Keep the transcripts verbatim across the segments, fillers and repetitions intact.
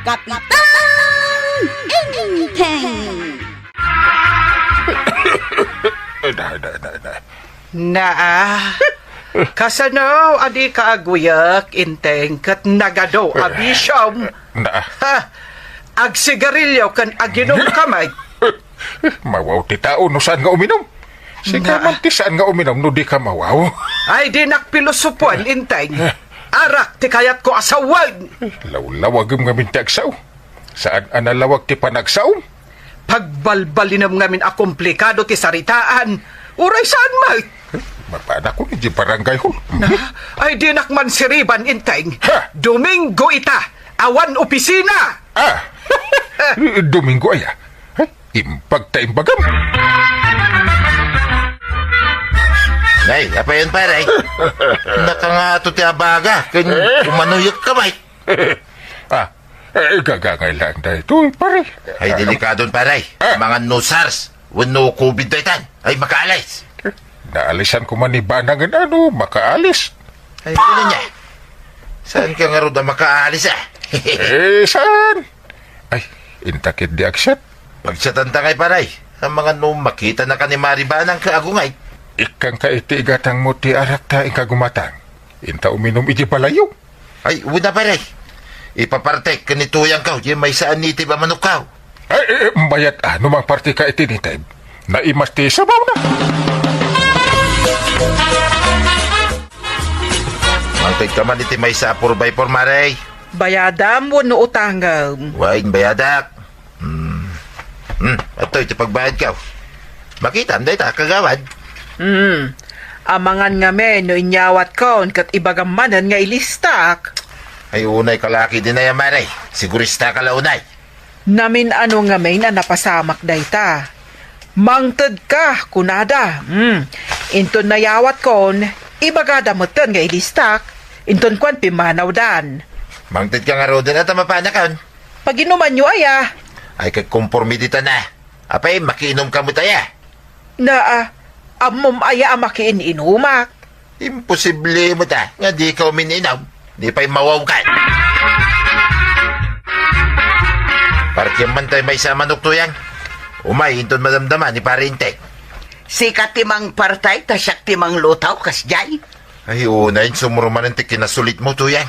Kapitan Enteng! Ay, na, na, na, na. Naa, kasano a dika aguyek, Enteng, ket nagadu a bisiom? Na. Ha? Agsigarilio ken aginum ka met. Mawaw ti tao no saan nga uminum. Sika Na. man ti saan nga uminum no dika mawaw. Ay, dinak pilosopuan, Enteng. Arak ti kayatko a sawen. Lawlawagem ngamin ti agsao. Saan a nalawag ti panagsaom? Pagbalbalinem ngamin a komplikado ti saritaan. Uray saan met. Mapanakon idiay barangay hall. Na, ay dinak mansiriban, Enteng. Ha? Domingo ita. Awan opisina. Ah! Domingo aya. Ay, imbag ta imbagam. Nay, apayon, pare? Nakangato ti abaga, ken umanuyek ka, bay. Ah, eh, gagangay lang daytoy, pare. Ay, delikadon, pare. Ah. Mangan no SARS, wenno COVID daytan. Ay, makaalis. Naalisan ko man ni Banang nga ano, makaalis. Ay, ano niya? Saan ka nga rod a makaalis, ah? Eh, saan? Ay, intakit di agsat. Pagsatan ta kay paray. Amangan no makita na ka ni Mari Banang ka agungay. Ikkan ka iti igatang mo ti arak ta inka gumatang. Inta uminum iti balayo. Ay, una, pare. Ipapartek ken ni Tuyang kaw, diay maysa a nitib a manok kaw. Ay, eh, mayat a, no mangparti ka iti nitib. Naimas ti sabaw na. Mangted ka man iti maysa a four by four, mare. Bayadam wenno utangem? Wen, bayadak. Hmm. Hmm, adtoy ti pagbayad kaw. Makitam dayta, kagawad. Hmm. Amangan ngamin no inyawat kon ket ibagam manen nga ilistak. Ay, unay kalaki din aya, mare. Sigurista ka la unay. Namin-ano ngamin a napasamak dayta. Mangted ka, kunada. Hmm. Inton nayawat kon, ibagada metten nga ilistak. Inton kuan, pimmanawdan. Mangted ka ngaruden, ata mapanakon. Paginumanyo aya? Ay, ket komporme ditan a. Apay, makiinom ka met aya? Naa, ammom aya a makiin-inumak? Imposible met a, nga dika umin-inom. Di pay mawawkan. Partian man tay maysa a manok, Tuyang. Umay, inton madamdama ni Pare Enteng. Sika ti mangparti, ta siak ti mangluto, kasdiay? Ay, unay, sumurmanen ti kinasulitmo, Tuyang.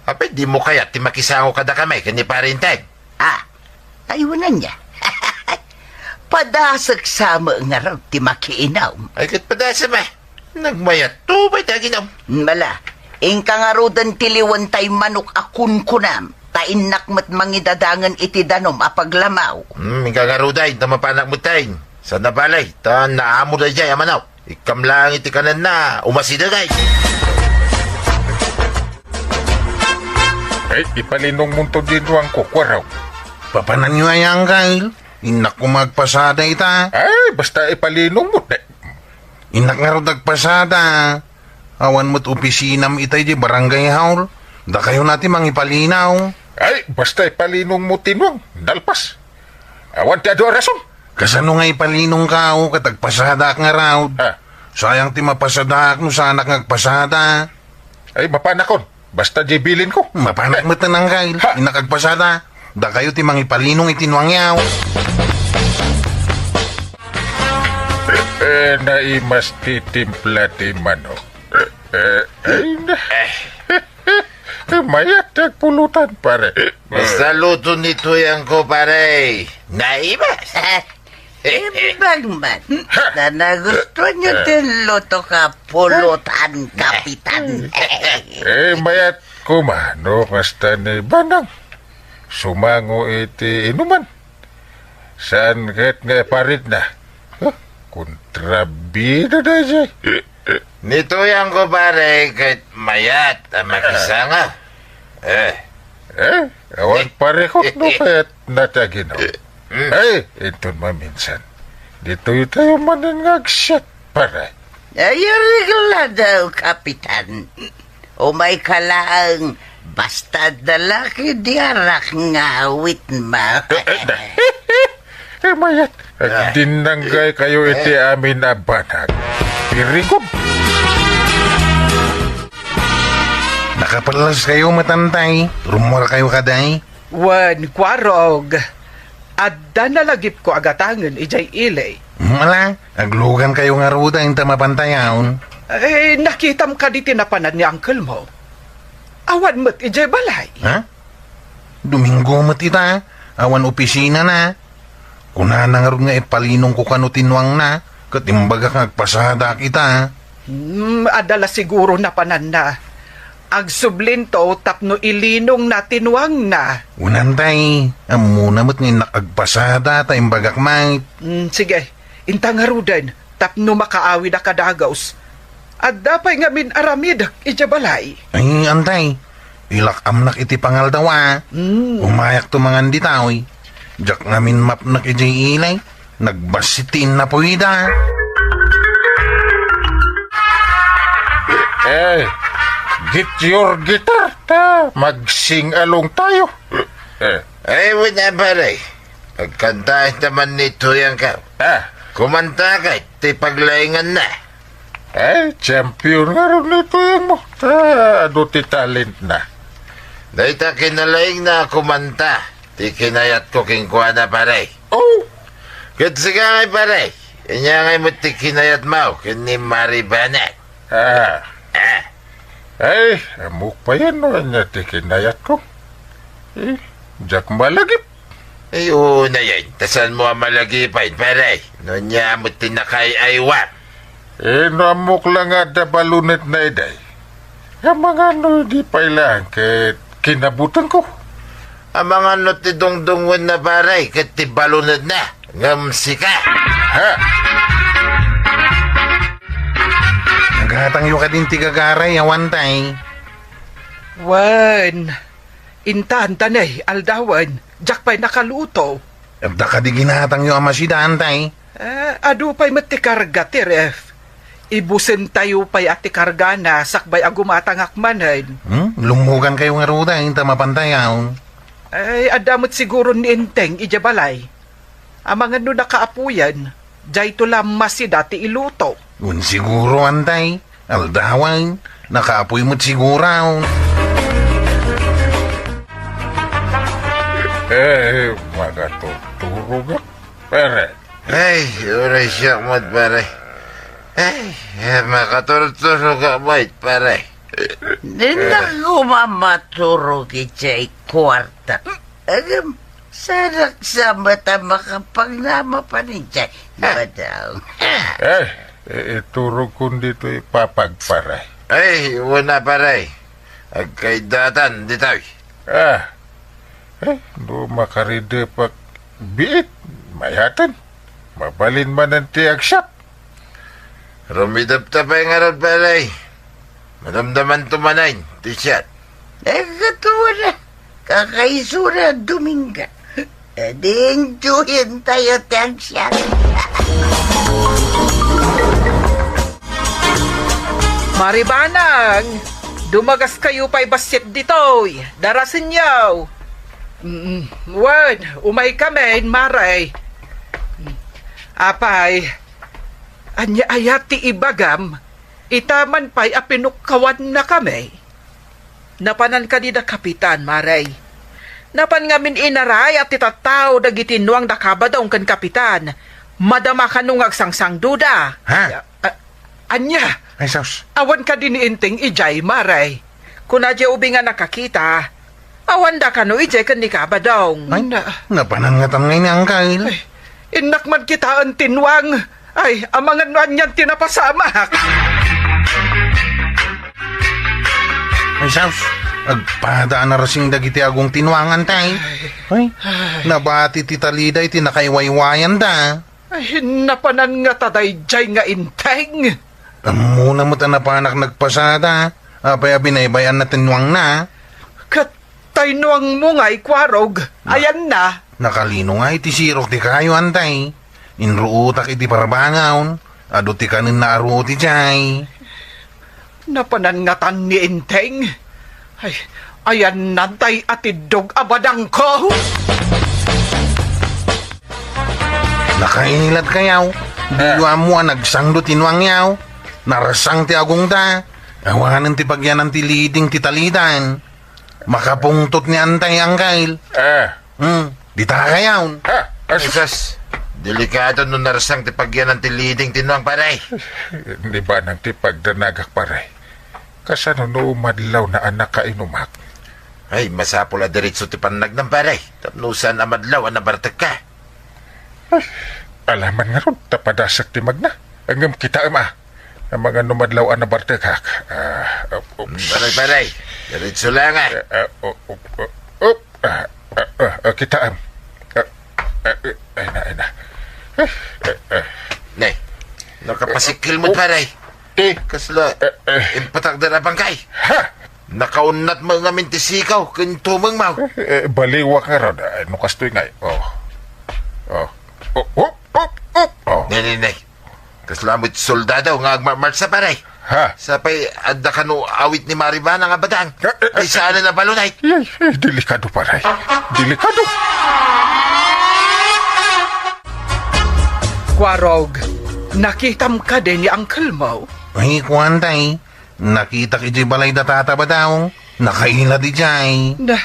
Apay, dimo kayat ti makisango kadakami ken ni Pare Enteng? Ah, ay, wen ania. Padasek sa met ngarud ti makiinom. Ay, ket padasem a. Nagmayat to pay ti aginom. Mala, inka ngaruden ti liwen tay manok a kunkunam, ta innak met mangidadangen iti danum a paglamaw. Hmm, inka ngaruden, ta mapanak met tay. Saan a bale, ta naamo daydiay a manok. Ikkam laeng iti kanenna, umasideg ay. Ay, ipalinong monto dinuang kukuaraw. Papananyo aya, Anggail? Innak koma agpasada ita. Ay, basta ipalinong mo, te. Innak ngarud agpasada. Awan met opisinam itay di barangay hall. Dakayo na ti mangipalinaw. Ay, basta ipalinong mo, Tinuang. Nalpas. Awan ti adu a rason. Kasano nga ipalinong ka, o, ket agpasadaak ngarud? Ah. Sayang ti mapasadaak no saanak nga agpasada. Ay, mapanakon. Basta di bilin ko. Mapanak met, Anggail. Ha? Innak agpasada. Dakayo ti mangipalinong iti nuangyaw. Eh, eh, naimas ti timpla ti manok. Eh, eh, ay, na. Mayat ti agpulutan, pare. Basta luto ni Tuyang ko, pare. Naimas. Imbag man. Ha? Na nagustuhan niyo Eh. din luto ka pulutan, Kapitan. Eh, mayat koma no kasta ni Banang. Sumango iti inuman. Saan ket nga iparit na? Huh? Kontrabida daydiay. Ni Tuyang ko, pare, ket mayat a makisango. Eh. Eh, awan Eh. parehot no ket nataginom. Mm. Ay, inton maminsan. Ditoy tayo manen nga agsiat, pare. Ay, arigla daw, Kapitan. Umay ka laeng, basta dalaki di arak nga awit ma. Eh, eh, na. Eh, mayat, Ah. agdinnanggay kayo iti Eh. amin a banag. Very good. Nakapallas kayo, matantay. Rumor kayo, kaday. Wen, Kuarog, adda nalagipko a gatangen idiay ili. Mala, aglugankayo ngaruden ta mapantayon. Eh, nakitam kadi ti napanan ni uncle mo? Awan met idiay balay. Ha? Domingo met ita, awan opisinana. Kunana ngarud nga ipalinongko kano ti nuangna, ket imbagak nga agpasadaak ita. Hmm, adda la siguro napananna. Agsublinto tapno ilinongna ti nuangna. Wen, antay, ammona met nga innak agpasada ta imbagak met. Hmm, sige, inta ngaruden tapno makaawida ka dagus. Adda pay ngamin aramidek idiay balay. Ay, antay, ilak-amnak iti pangaldaw a. Hmm. Umayakto mangan ditoy. Diak ngamin mapnek idiay ili. Nagbassit ti innapoyda. Eh, get your guitar ta magsing-along tayo. Eh. Ay, wen a, pare. Agkanta ita man ni Tuyang ka. Ah. Kumanta ka ti paglainganna. Ay, champion ngarud ni Tuyang mo. Ta, adu ti talent na. Dayta kinalaingna a kumanta ti kinayatko kenkuana, pare. Oh! Ket sika ngay, pare, ania ngay met ti kinayatmo ken ni Maribanag? Ah. Ah. Ay, ammok payen no ania ti kinayatko. Eh, diak malagip. Ay, unayen, ta saanmo a malagipen, pare, no ania met ti nakaay-aywam. Eh, no ammok la nga adda balunetna idiay. Amangan no idi pay laeng ket kinabutengko. Amangan no ti dungdungngoenna, pare, ket ti balunetna, ngem sika. Ha? Aghatangyo kadin ti gagaray, awan tay. Wen, intan ta ne, aldawen, diak pay nakaluto. Adda kadi ginatangyo a masidan tay? Eh, adu pay met ti karga ti ref. Ibusentayo pay a ti kargana sakbay a gumatangak manen. Hmm? Lummugankayo ngaruden ta mapantayon. Ay, adda met siguro ni Enteng idiay balay. Amangan no nakaapuyen, diayto la masida ti iluto. Wen siguro, antay. Aldawen, nakaapuy met siguro. Eh, makaturturogak, pare. Ay, uray siak met, pare. Ay, eh, makaturturogak met, pare. Dinnak koma maturog idiay kuarta. Agam, sanak sa met a makapagnama panidiay. Madam. Eh, i-, iturogkon ditoy ipapag, pare. Ay, wen a, pare. Agkaidatan ditoy. Ah. Eh, no makaridepak biit, mayaten. Mabalin manen ti agsat. Rumidep ta pay ngarud, pare. Madamdamanto manen ti siat. Eh, katuana. Kakaisuna, Dominga. Eh, di enjoyen tayo ti agsat. Maribanag, dumagaskayo pay bassit ditoy. Darasenyo. Mm, wen, umaykamin, Mare. Apay, ania aya ti ibagam? Ita man pay a pinukkawannakami. Napanan kadi da Kapitan, Mare? Napan ngamin inaray a ti tattao dagiti nuang da Kabadong ken Kapitan. Madama kano nga agsangsangduda. Ha? A-, ania? Ay, sus. Awan kadi ni Enteng idiay, Mare? Kuna diay ubing a nakakita. Awanda kano idiay ken ni Kabadong? Ay, na- napanan ngatan ngay ni Angkel. Ay, innak man kitaen ti nuang. Ay, amangan no anian ti napasamak. Ay, sus, agpada a narasing dagiti agong ti nuangan tay. Ay. Ay, ay. Nabati ti talida iti nakaiwaywayanda. Ay, napanan ngata daydiay nga Enteng. Ammona met a napanak nagpasada. Apay a binaybay-anna ti nuangna? Ket tay nuangmo ngay, Kuarog, na- ayanna? Nakalino nga iti sirok ti kayo, antay. Inruotak iti parbangon. Adu ti kanenna a ruot idiay. Napanan ngatan ni Enteng. Ay, ayanna tay atiddog a badangko. Nakainilat kayaw. Diyo ammo a nagsangdo ti nuangyaw. Narasang ti agongda. Awanen ti pagyanan ti leading ti talidan. Makapungtot ni Antay, Angkel. Eh. Hmm, dita ka kayaw. Ha? As- Ay, sus, delikado no narsang ti pagyanan ti leading ti nuang, pare. Ni banang ti pagdanagak, pare. Kasano no madlaw na a nakainumak? Ay, masapul a diretso ti pannagnam, pare. Tapno saan a madlaw a nabartekka. Ay, alaman ngarud, ta padasek ti magna. Ngem kitaem a. Amangan no madlaw a nabartekak. Ah, op-, op-, Pare, pare. Diretso lang, ah. Ah, ah, op-, op-, op-, op-, ah, ah, ah, ah, kitaem. Ah, ah, eh, ay na, ay na. Eh, eh, eh. Ne, nakapasikil mo, Oh. pare. Ti? Kasla, Eh, eh. impatak da na bangkay. Ha? Nakaunnat mo ngamin ti sikaw, ken tumeng mo. Eh, eh, baliwak ngarud. Eh, no kastoy ngay. Oh. Oh. Oh, hop, hop, hop. Oh. Ne, ne, ne. Kasla met soldado nga agmarmarsa, pare. Ha? Sapay, adda kano awit ni Maribanang a badang. Eh, eh, Ay, eh. saan na balunay? Ay, ay, delikado, pare. Delikado. Kuarog, nakitam kadi ni uncle mo? Ay, kuan, tay. Nakitak idiay balay da Tata Badong. Nakailad idiay. Na,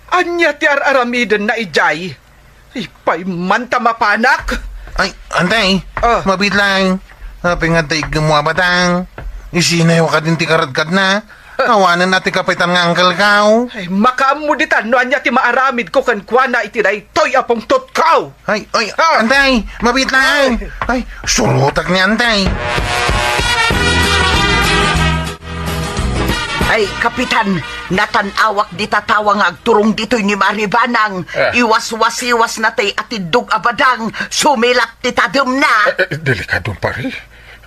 ania ti ar-aramidenna idiay? Ipay man ta mapanak! Ay, Antay, Ah. mabit lang. Apay nga adda iggem mo a badang? Isinayo kadin ti karadkadna? Awanen a ti kapitan nga uncle ko. Ay, makaammo ditan no ania ti maaramidko kenkuana iti daytoy a pungtotko! Ay, ay, Ah. Antay, mabit lang. Ay. Ay, surotak ni Antay. Ay, Kapitan, natan-awak dita tawa nga agturong ditoy ni Maribanang. Ah. Iwaswasiwasna tay atiddog a badang, sumilat ti tademna. Eh, eh, delikadon, pare.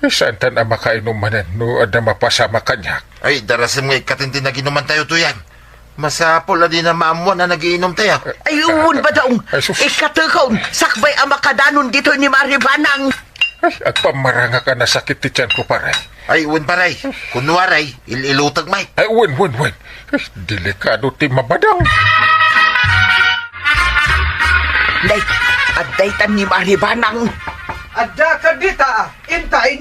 Eh, saantan a makainom manen no adda mapasamak kaniak? Ay, darasem nga ikkatin ti naginumantayo, tuyang. Masapul a dina maammuan a nagiinomtayo. Ay, wen, Badong. Ay, sus. Ikkatekon, sakbay a makadanon ditoy ni Maribanang. Ay, agpammarangak a nasakit ti tianko, pare. Ay, wen, pare. Kunwari, il-ilutek met. Ay, wen, wen, wen. Ay, delikado ti mabadang. Nay, adda itan ni Maribanang. Adda kadita, Intay.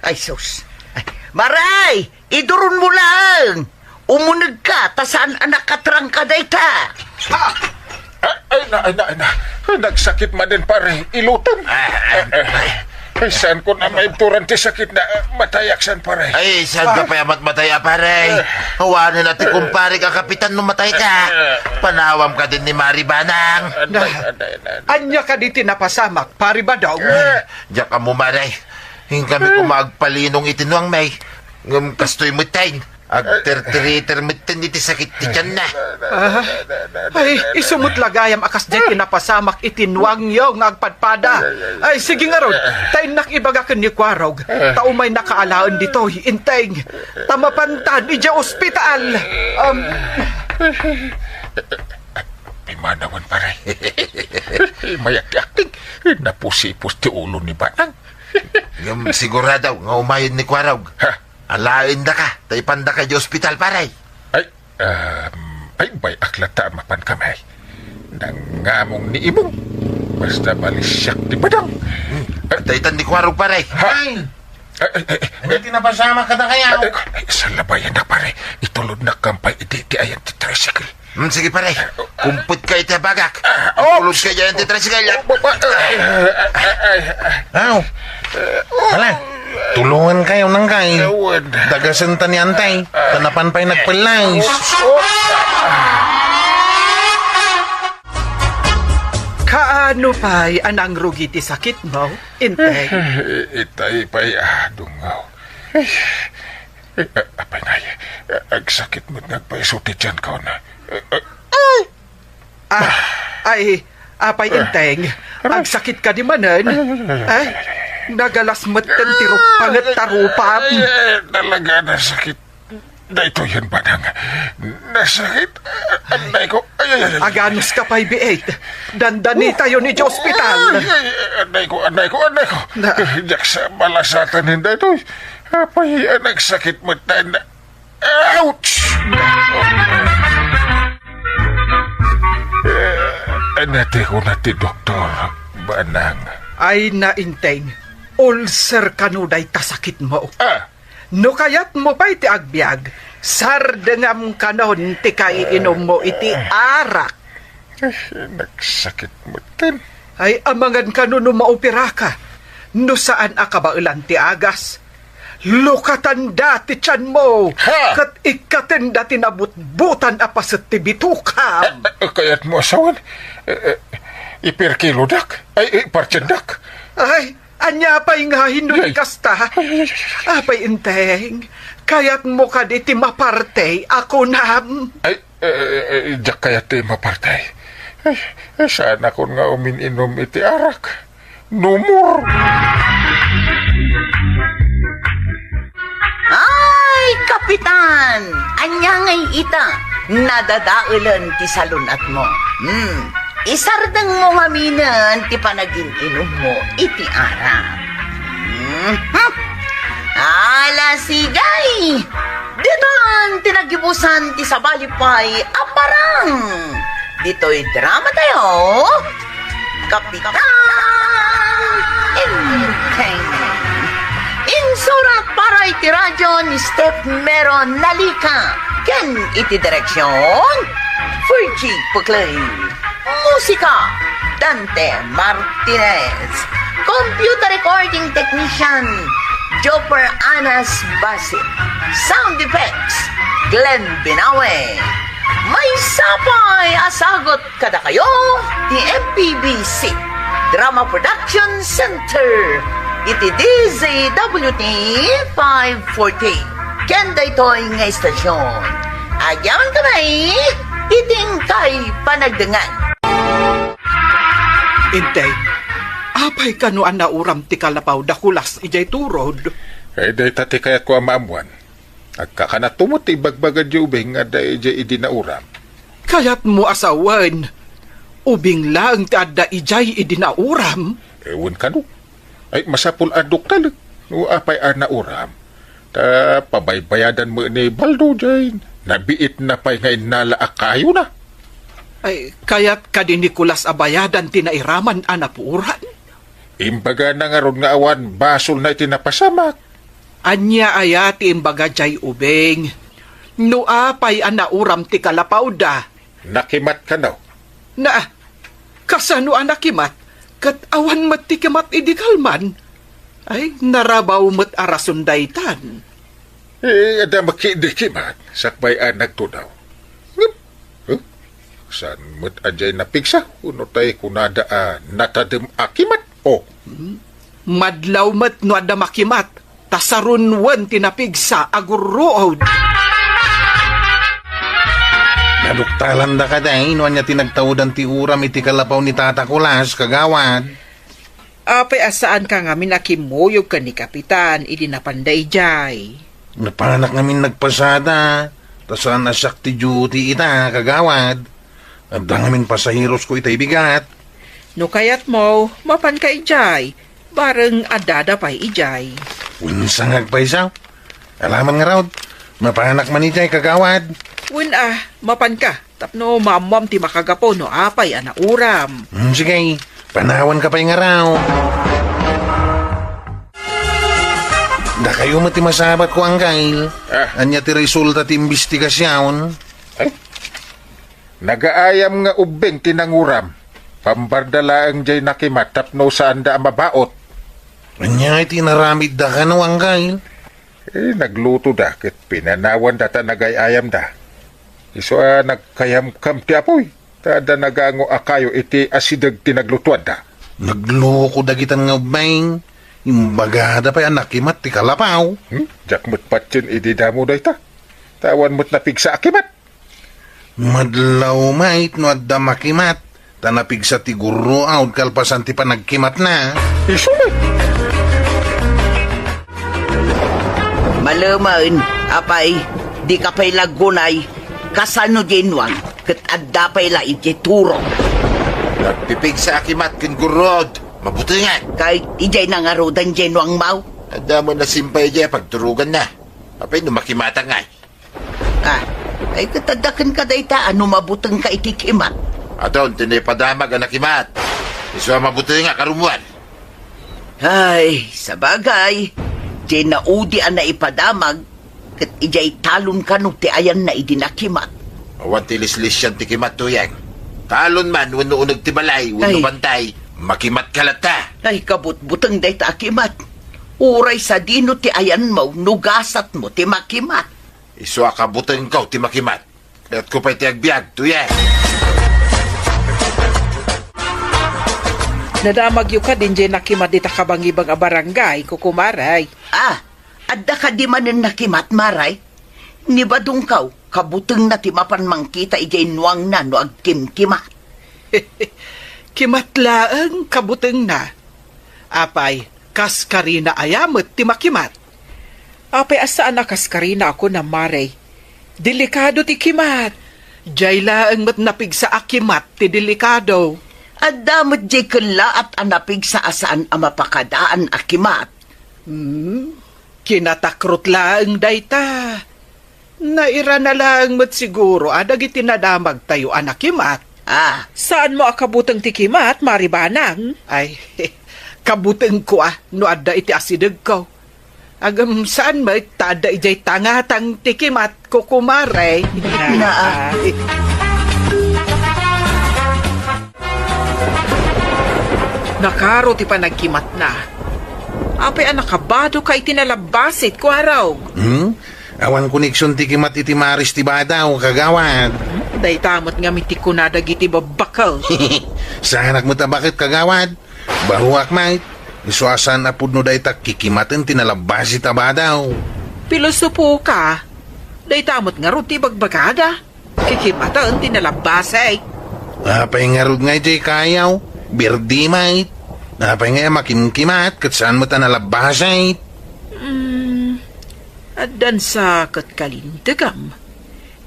Ay, sus. Ay, Maray! Iduron mo laeng! Umunegka, ta saan a nakatrangka dayta. Ha? Ay, ay na, ay na, ay na. Ay, nagsakit manen, pare. Ilutem. Ah, ah, Eh, eh. Ay, saanko a maibturan ti sakitna. Matayak san, pare. Ay, saan ka Ah. pay a matmatay a, pare? Eh. Awanen a ti kumpare ka, kapitan, no matay ka. Eh. Panawam kadin ni Maribanang. Anday, anday, anday. Ania kadi ti napasamak, Pare Badong? Eh. Diak ammo, Maray. Inkami koma agpalinong iti nuang, May. Ngem kastoy metten. Agterteriter metten iti sakit ti tianna. Ah, ay, isu met la gayam a kasdiay ti napasamak iti nuangyo nga agpadpada. Ay, sige ngarud, ta innak ibaga ken ni Kuarog, ta umaynaka alaen ditoy, Inteng. Ta mapantan idiay ospital. Um, Pimanawan, pare. Mayat ti akting. Napusipos ti ulo ni Banang. Ngem sigurado nga umayen ni Kuarog. Ha? Alaendaka, ta ipandaka idiay ospital, pare. Ay, um, ay, bay-ak latta a mapan kami. Nangamong ni Imong. Basta malisiak ti Badang. Hmm. Ay, daytan ni Kuarog, pare. Ha? Ay! Ay, ay, ay, ay. Ano ti napasamak kadakayo? Ay, ay, salabayan na, pare. Itulod na kampay iti, iti ayan ti tricycle. Hmm, sige, pare. Kumpet ka iti abagak. Ah, Tulog oops. ka dyan, ti tricycle. Ba-, ba-, ay, ay, ay, ay. Aw. Hala, tulungan kayo nang kay. Ewan. Dagasen ta ni Antay. Ta napan pa'y nagpelay. Kaano pa'y a nangrugi ti sakit mo, Intay? Itay pa'y adungaw. Eh, eh, apay ngay, eh, agsakit met nga agpaiso ti tiyan ko na. Eh, eh, Ah, ay, apay, Inteng, aray. Agsakit ka di manen? Ay, nagalas met ti ruppanget ta rupam. Ay, ay, talaga nasakit. Daytoy yan, Badang. Nasakit. Anday ko. Ay, ay, ay, ay. Aganus ka pay biit. Dandanitayo ni ospital. Ay, ay, ay, anday ko, anday ko, anday ko. Na- Diak sa malasatan daytoy. Apay, anak sakit met na. Ouch! Eh, ano ti kuna ti doktor, Banang? Ay, na, Inteng, ulcer kano dayta sakit mo. Ah. No kayat mo pay ti agbiag, Sardengam kanon ti kaiinummo iti arak. Ay, nagsakit metten. Ay, amangan kano no maoperaka. No saan a kabaelan ti agas, lukatanda ti tianmo, Ha? ket ikkatenda ti nabutbutan a paset ti bitukam. Eh, eh, kayatmo a sawen? Eh, eh, iperkilodak? Ay, eh, partiendak? Ay, ania pay nga hinno ti Ay. kasta? Ay, ay, ay. Apay, Enteng, kayatmo kadi ti mapartey a kunam? Ay, eh, eh, eh, diak kayat ti mapartey. Ay, eh, saanakon nga umin-inum iti arak. Numor. Ay, Kapitan! Ania ngay ita? Nadadaelen ti salun-atmo. Hmm. Isardengmo ngaminen ti panagin-inummo iti arak. Mhm. Ala, sigay! Ditan ti nagibusan ti sabali pay a parang. Ditoy drama tayo, Kapitan Enteng. Insurat para iti radio ni Steph Mero Nalica ken iti direksyon, Fergie Puclay. Musika, Dante Martinez. Computer recording technician, Joper Anas Basit. Sound effects, Glenn Binawe. Maysa pay a sagut kadakayo ti M P B C Drama Production Center iti D Z W T five forty. Ken daytoy nga istasyon, agyaman kami iti inkay panagdengngeg. Enteng, apay kano a nauram ti kalapaw da Kulas idiay turod? Eh, dayta ti kayatko a maammuan. Agkakanato met ti ibagbagad diay ubing nga adda idiay idi nauram. Kayatmo a sawen, ubing laeng ti adda idiay idi nauram? Eh, wen kano. Ay, masapul a doktalek no apay a nauram. Ta pabaybayadan met ni Baldo diay nabiitna pay nga innala a kayona. Ay, kayat kadi ni Kulas a bayadan ti nairaman a napuoran? Imbagana ngarud nga awan basolna iti napasamak. Ania aya ti imbaga diay ubing? No apay a nauram ti kalapawda? Nakimat kano? Na, kasano a nakimat? Ket awan met ti kimat idi kalman? Ay, narabaw met a rason daytan. Eh, adda met idi kimat, sakbay a nagtudaw. Ngem, eh, saan met a diay napigsa? Wenno tay kunada a natadem a kimat? Oh. Hmm? Madlaw met no adda makimat, ta sarunuen ti napigsa a gurruod. Naduktalanda kadi no ania ti nagtaudan ti uram iti kalapaw ni Tata Kulas, kagawad? Apay a saanka ngamin a kimmuyog ken ni Kapitan idi napanda idiay? Napanak ngamin nagpasada, ta saan a siak ti duty ita, kagawad. Adda ngamin pasaherosko itay bigat. No kayatmo, mapanka idiay, bareng addada pay idiay. Wen, sangag pay sa. Alaman ngarud, mapanak man idiay, kagawad. Wen a, mapanka. Tapno maammuam ti makagapu no apay a nauram. Hmm, sige, panawanka pay ngarud. Dakayo met ti masabatko, Anggail. Ah. Ania ti resulta ti imbestigasion? Ay, nagaayam nga ubbing ti nanguram. Pambarda laeng diay nakimat tapno saanda a mabaut. Ania ti inaramidda kano, Anggail? Eh, naglutoda ket pinanawanda ta nagay-ayamda. Isu a nagkayamkam ti apuy, ta adda nagango a kayo iti asideg ti naglutoanda. Nagloko dagitan nga ubbing. Imbagada pay a nakimat ti kalapaw. Hmm? Diak met patien idi damo dayta. Ta awan met napigsa a kimat. Madlaw met no adda makimat, ta napigsa ti gurruod kalpasan ti panagkimatna. Isu met. Malemen, apay, dika pay la aggunay, kasano diay nuang, ket adda pay la idiay turod. Nagpipigsa a kimat ken gurruod, mabutengak. Kay idiay nangarudan diay nuangmo? Adda met nasimpay diay pagturoganna. Apay no makimatak ngay? Ah, ay, ket adda kenka dayta a no mabutengka iti kimat. Adun ti naipadamag a nakimat. Isu a mabutengak a rummuar. Ay, sabagay, diay naudi a naipadamag, ket idiay talon kano ti ayanna idi nakimat. Awan ti lislisian ti kimat, Tuyeng. Talon man wenno uneg ti balay wenno Ay. bantay, makimatka latta. Ay, kabutbuteng dayta a kimat. Uray sadino ti ayanmo no gasatmo ti makimat. Isu a kabutengko ti makimat. Kayatko pay ti agbiag, Tuyeng. Nadamagyo kadi diay nakimat dita kabangibang a barangay, kukumaray? Ah, adda kadi manen nakimat, maray? Ni Badongkaw, kabutengna ti mapan mangkita idiay nuangna no agkimkimat. Kimat laeng kabutengna. Apay, kaskarina aya met ti makimat? Apay a saan a kaskarina a kunam, maray? Delikado ti kimat. Diay laeng met napigsa a kimat ti delikado. Adda met diay kellaat a napigsa a saan a mapakadaan a kimat. Hmm, kinatakrot laeng dayta. Nairana laeng met siguro a dagiti nadamagtayo a nakimat. Ah, saanmo a kabuteng ti kimat, Mari Banang? Ay, kabutengko a no adda iti asidegko. Agem saan met ta adda idiay tangatang ti kimat, kukumare. Naa. Nakaro ti panagkimatna. Apay a nakabado ka iti nalabbasit, kuarog? Hmm? Awan koneksion ti kimat iti maris ti badaw, kagawad. Dayta met ngamin ti kuna dagiti babbakel. Saanak met a baket, kagawad. Baruak met. Isu a saan a pudno dayta kikimaten ti nalabbasit a badaw. Pilosopo ka. Dayta met ngarud ti ibagbagada. Kikimaten ti nalabbasit. Apay ngarud nga idiay kayaw? Birdi met. Apay nga makimkimat ket saan met a nalabbasit? Hmm, addan sa ket kalintegam.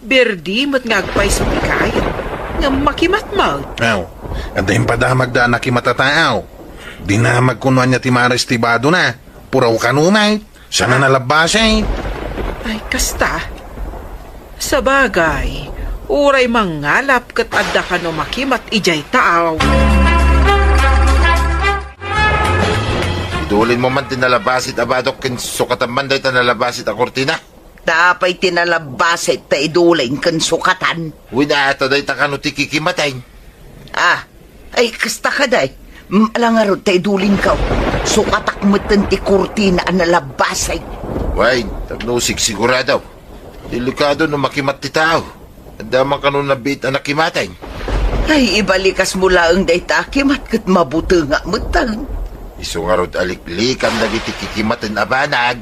Birdi met nga agpayso ti kayaw, ngem makimat met. Aw, adda impadamagda a nakimat a taaw. Dinamag kuno ania ti maris ti badona. Puraw kano met. Saan a nalabbasit? Ay, kasta. Sabagay, uray mangngalap ket adda kano makimat idiay taaw. Idulinmo man ti nalabbasit a badok ken sukatan man dayta nalabbasit a kurtina. Ta apay ti nalabbasit ta idulin ken sukatan? Wen a, ta dayta kano ti kikimaten. Ah, ay, kasta kadi. Ala ngarud ta idulinko. Sukatak metten ti kurtina a nalabbasit. Wen, tapno sigsigurado. Delikado no makimat ti tao. Adda man kano nabiit a nakimaten. Ay, ibalikasmo laeng dayta a kimat ket mabutengak metten. Isu ngarud a liklikan dagiti kikimaten a banag.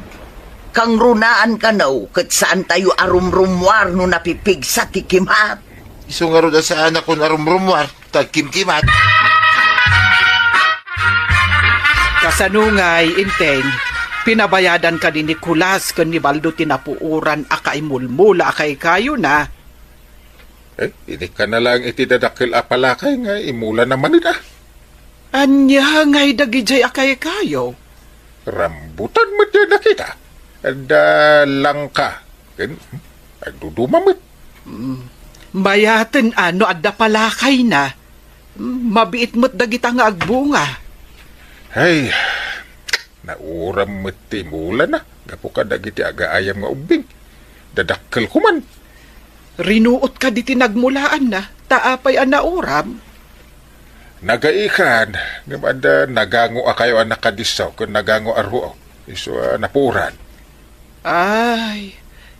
Kangrunaan kano ket saantayo a rumrummuar no napipigsa ti kimat. Isu ngarud a saanakon a rumrummuar, ta agkimkimat. Kasano ngay, Enteng? Pinabayadan kadi ni Nicolas ken ni Baldo ti napuoran a kaimulmula a kaykayona? Eh, inikkanna laeng iti dadakkel a palakay nga imulana manen a. Ania ngay dagidiay a kaykayo? Rambutan met diay nakita. Adda langka. Ken agduduma met. Mm, mayaten a no adda palakayna. Mm, mabiit met dagita nga agbunga. Ay, nauram met ti imulana gapu kadagiti agaayam nga ubbing. Dadakkel koman. Rinuot kadi ti nagmulaanna, ta apay a nauram? Nagaikan, ngem adda nagango a kayo a nakadisso ken nagango a ruot. Isu a napuoran. Ay,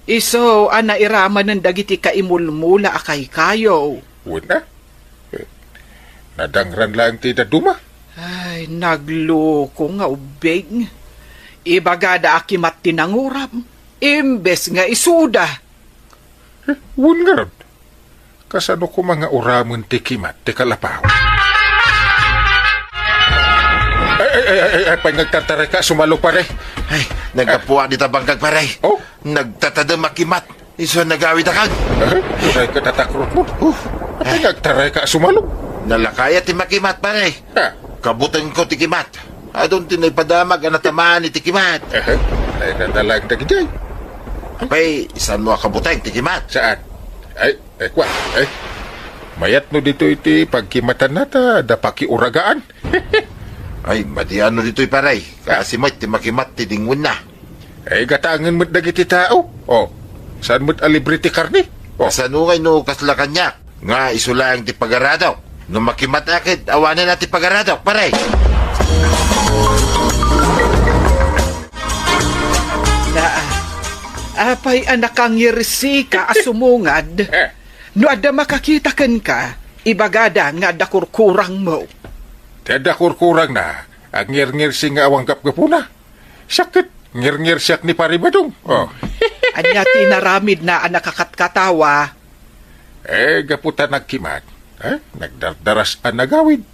isu a nairamanen dagiti kaimulmula a kaykayo. Wen a? Eh, nadangran laeng ti dadduma. Ay, nagluko nga ubbing. Ibagada a kimat ti nanguram, imbes nga isuda. Eh, wen ngarud. Kasano koma nga uramen ti kimat ti kalapaw? Ay, ay, ay, ay, ay, pay nga agtartaray ka, sumalog, pare. Ay, naggapuak dita bangkag, pare. Oh? Nagtatadem a kimat. Isu a nagawid a kag. Eh, uray ka tatakrot mo. Uh. Ata nga agtaray ka sumalog. Nalakaya ti makimat, pare. Ah. Kabutengko ti kimat. Adun ti naipadamag a natamaan iti kimat. Eh, ay, nadalag dagiti ay. Apay, saan mo a kabuteng ti kimat? Saan? Ay, ay, kwa, ay. Mayat no dito iti pagkimatanna ta da pakiuragaan. Ay, madiano ditoy, pare. Kasi met ti makimat ti dingwenna. Eh, gatangen met dagiti tao. Oh, saan met a libre ti karne? Oh. Kasano ngay no kasla kaniak nga isu laeng ti pagaradok? No makimat a ket, awanen a ti pagaradok, pare. Na, apay a nakangngirsi ka a sumungad? Eh. No adda makakita kenka, ibagada nga adda kurkurangmo. Ti adda kurkurangna, agngirngirsi nga awan gapgapuna. Siak ket, ngirngirsiak ni Pari Badong. Oh. Ania ti naramidna a nakakatkatawa? Eh, gapu ta nagkimat, eh, nagdardaras a nagawid.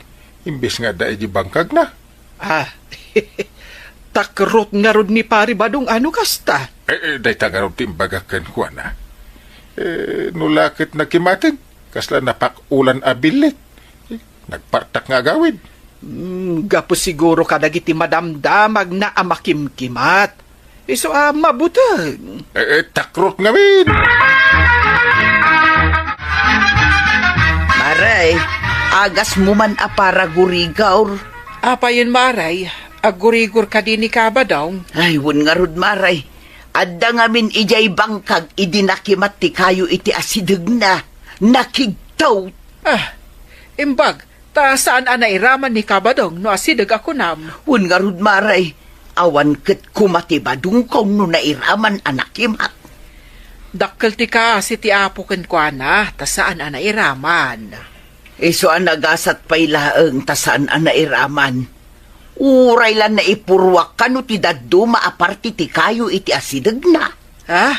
Imbes nga adda iti bangkagna. Ah, takrot ngarud ni Pari Badong a no kasta. Eh, eh, dayta ngarud ti imbagak kenkuana. Eh, no la ket nagkimaten, kasla napak-ulan a billit. Eh, nagpartak nga agawid. Hmm, gapu siguro kadagiti madamdamagna a makimkimat. Isu a mabuteng. Eh, eh, takrot ngamin! Maray, agasmo man a paragurigor. Apayen, Maray, aggurigor kadi ni Kabadong? Ay, wen ngarud, Maray. Adda ngamin idiay bangkag idi nakimat ti kayo iti asidegna. Nakigtaw. Ah, imbag, ta saan a nairaman ni Kabadong no asideg a kunam. Wen ngarud, Maray, awan ket koma ti badongko no nairaman a nakimat. Dakkel ti kaasi ti Apo kenkuana, ta saan a nairaman. Isu a nagasat pay laeng ta saan a nairaman. Uray la naipurruak kano ti dadduma a parti ti kayo iti asidegna. Ah?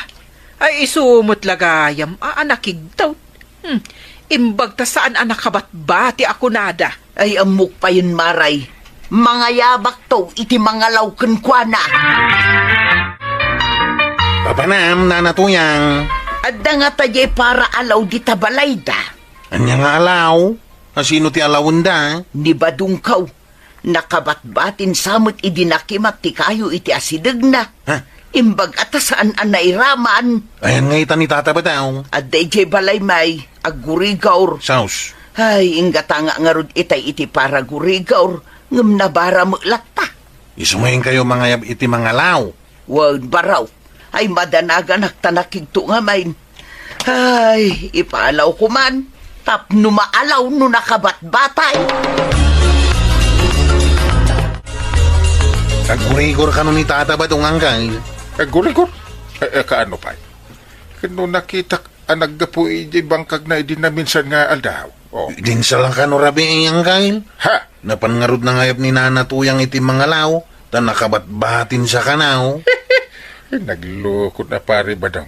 Ay, isu met la gayam a, a nakigtaw. Hmm. Imbag ta saan a nakabatbati a kunada. Ay, ammok payen, Maray. Mangayabakto iti mangalaw kenkuana. Papanam, Nana Tuyang. Adda ngata diay para alaw dita balayda. Ania nga alaw? Asino ti alawenda? Ni Badongkaw. Nakabatbatin sa met idi nakimat ti kayo iti asidegna. Ha? Imbag a ta saan a nairaman. Ayan nga ita ni Tata Badaw? Adda idiay balay may, aggurigor. Saus. Ay, inggatanga ngarud itay iti paragurigor, ngem nabara met latta. Isu ngayon kayo mangayab iti mangalaw. Wen, baraw. Ay, madanaganak ta nakigto ngamin. Ay, ipaalawko man. Tapno maalaw no nakabatbatay. Aggurigor kano ni Tata Badong, Angkal? Aggurigor? Eh, eh, kaano pay? Ken no nakitak a naggapu idiay bangkagna idi naminsan nga aldaw. Oh. Dinsala kano rabii, Angkal? Ha? Napan ngarud nangayab ni Nana Tuyang iti mangalaw, ta nakabatbatin sa kanaw. Naglukon a Pari Badong.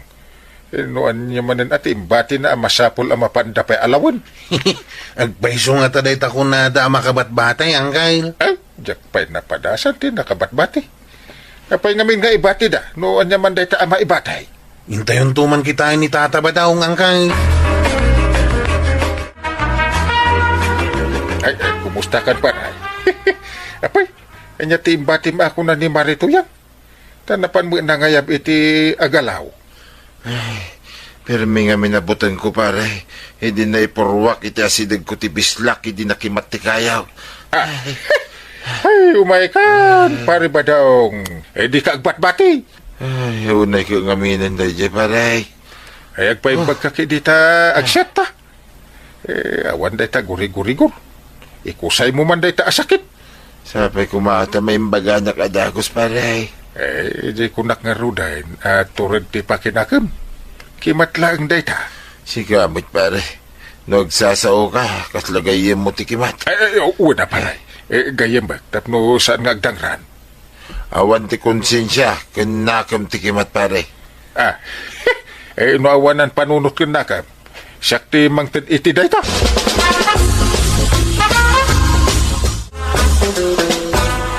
Eh, no ania manen a ti imbatina a masapul a mapanda pay alawen? Agpayso ngata dayta kunada a makabatbatay, Angkal? Ay, diak pay napadasan ti nakabatbati. Apay ngamin nga ibatida, no ania man dayta a maibatay? Intayonto man kitaen ni Tata Badaw, Angkal. Ay, ay, kumusta kan, pare? Apay, ania ti imbatim a kuna ni Mari Tuyang? Ta napan met nangayab iti agalaw. Ay, permi ngamin a butengko, pare. Idi naipurruak iti asidegko ti bislak idi nakimat ti kayaw. Ah. Ay, umay kan, Pare Badong. Eh, dika agbatbati. Ay, unay ko ngaminen daydiay, pare. Ay, agpaimbag ka ket dita, agsiatta. Eh, awan dayta gurigurigor. Ikusaymo man dayta a sakit. Sapay koma ta maimbaganak a dagus, pare. Eh, di kunak ngaruden a turod ti pakinakem. Kimat laeng dayta. Sika met, pare. No agsasaoka, kasla gayyemmo ti kimat. Eh, eh, o, una, pare. Eh, gayyem met, tapno saan nga agdangran. Awan ti konsensia ken nakem ti kimat, pare. Ah, eh, no awanan panunot ken nakem, siak ti mangted iti dayta.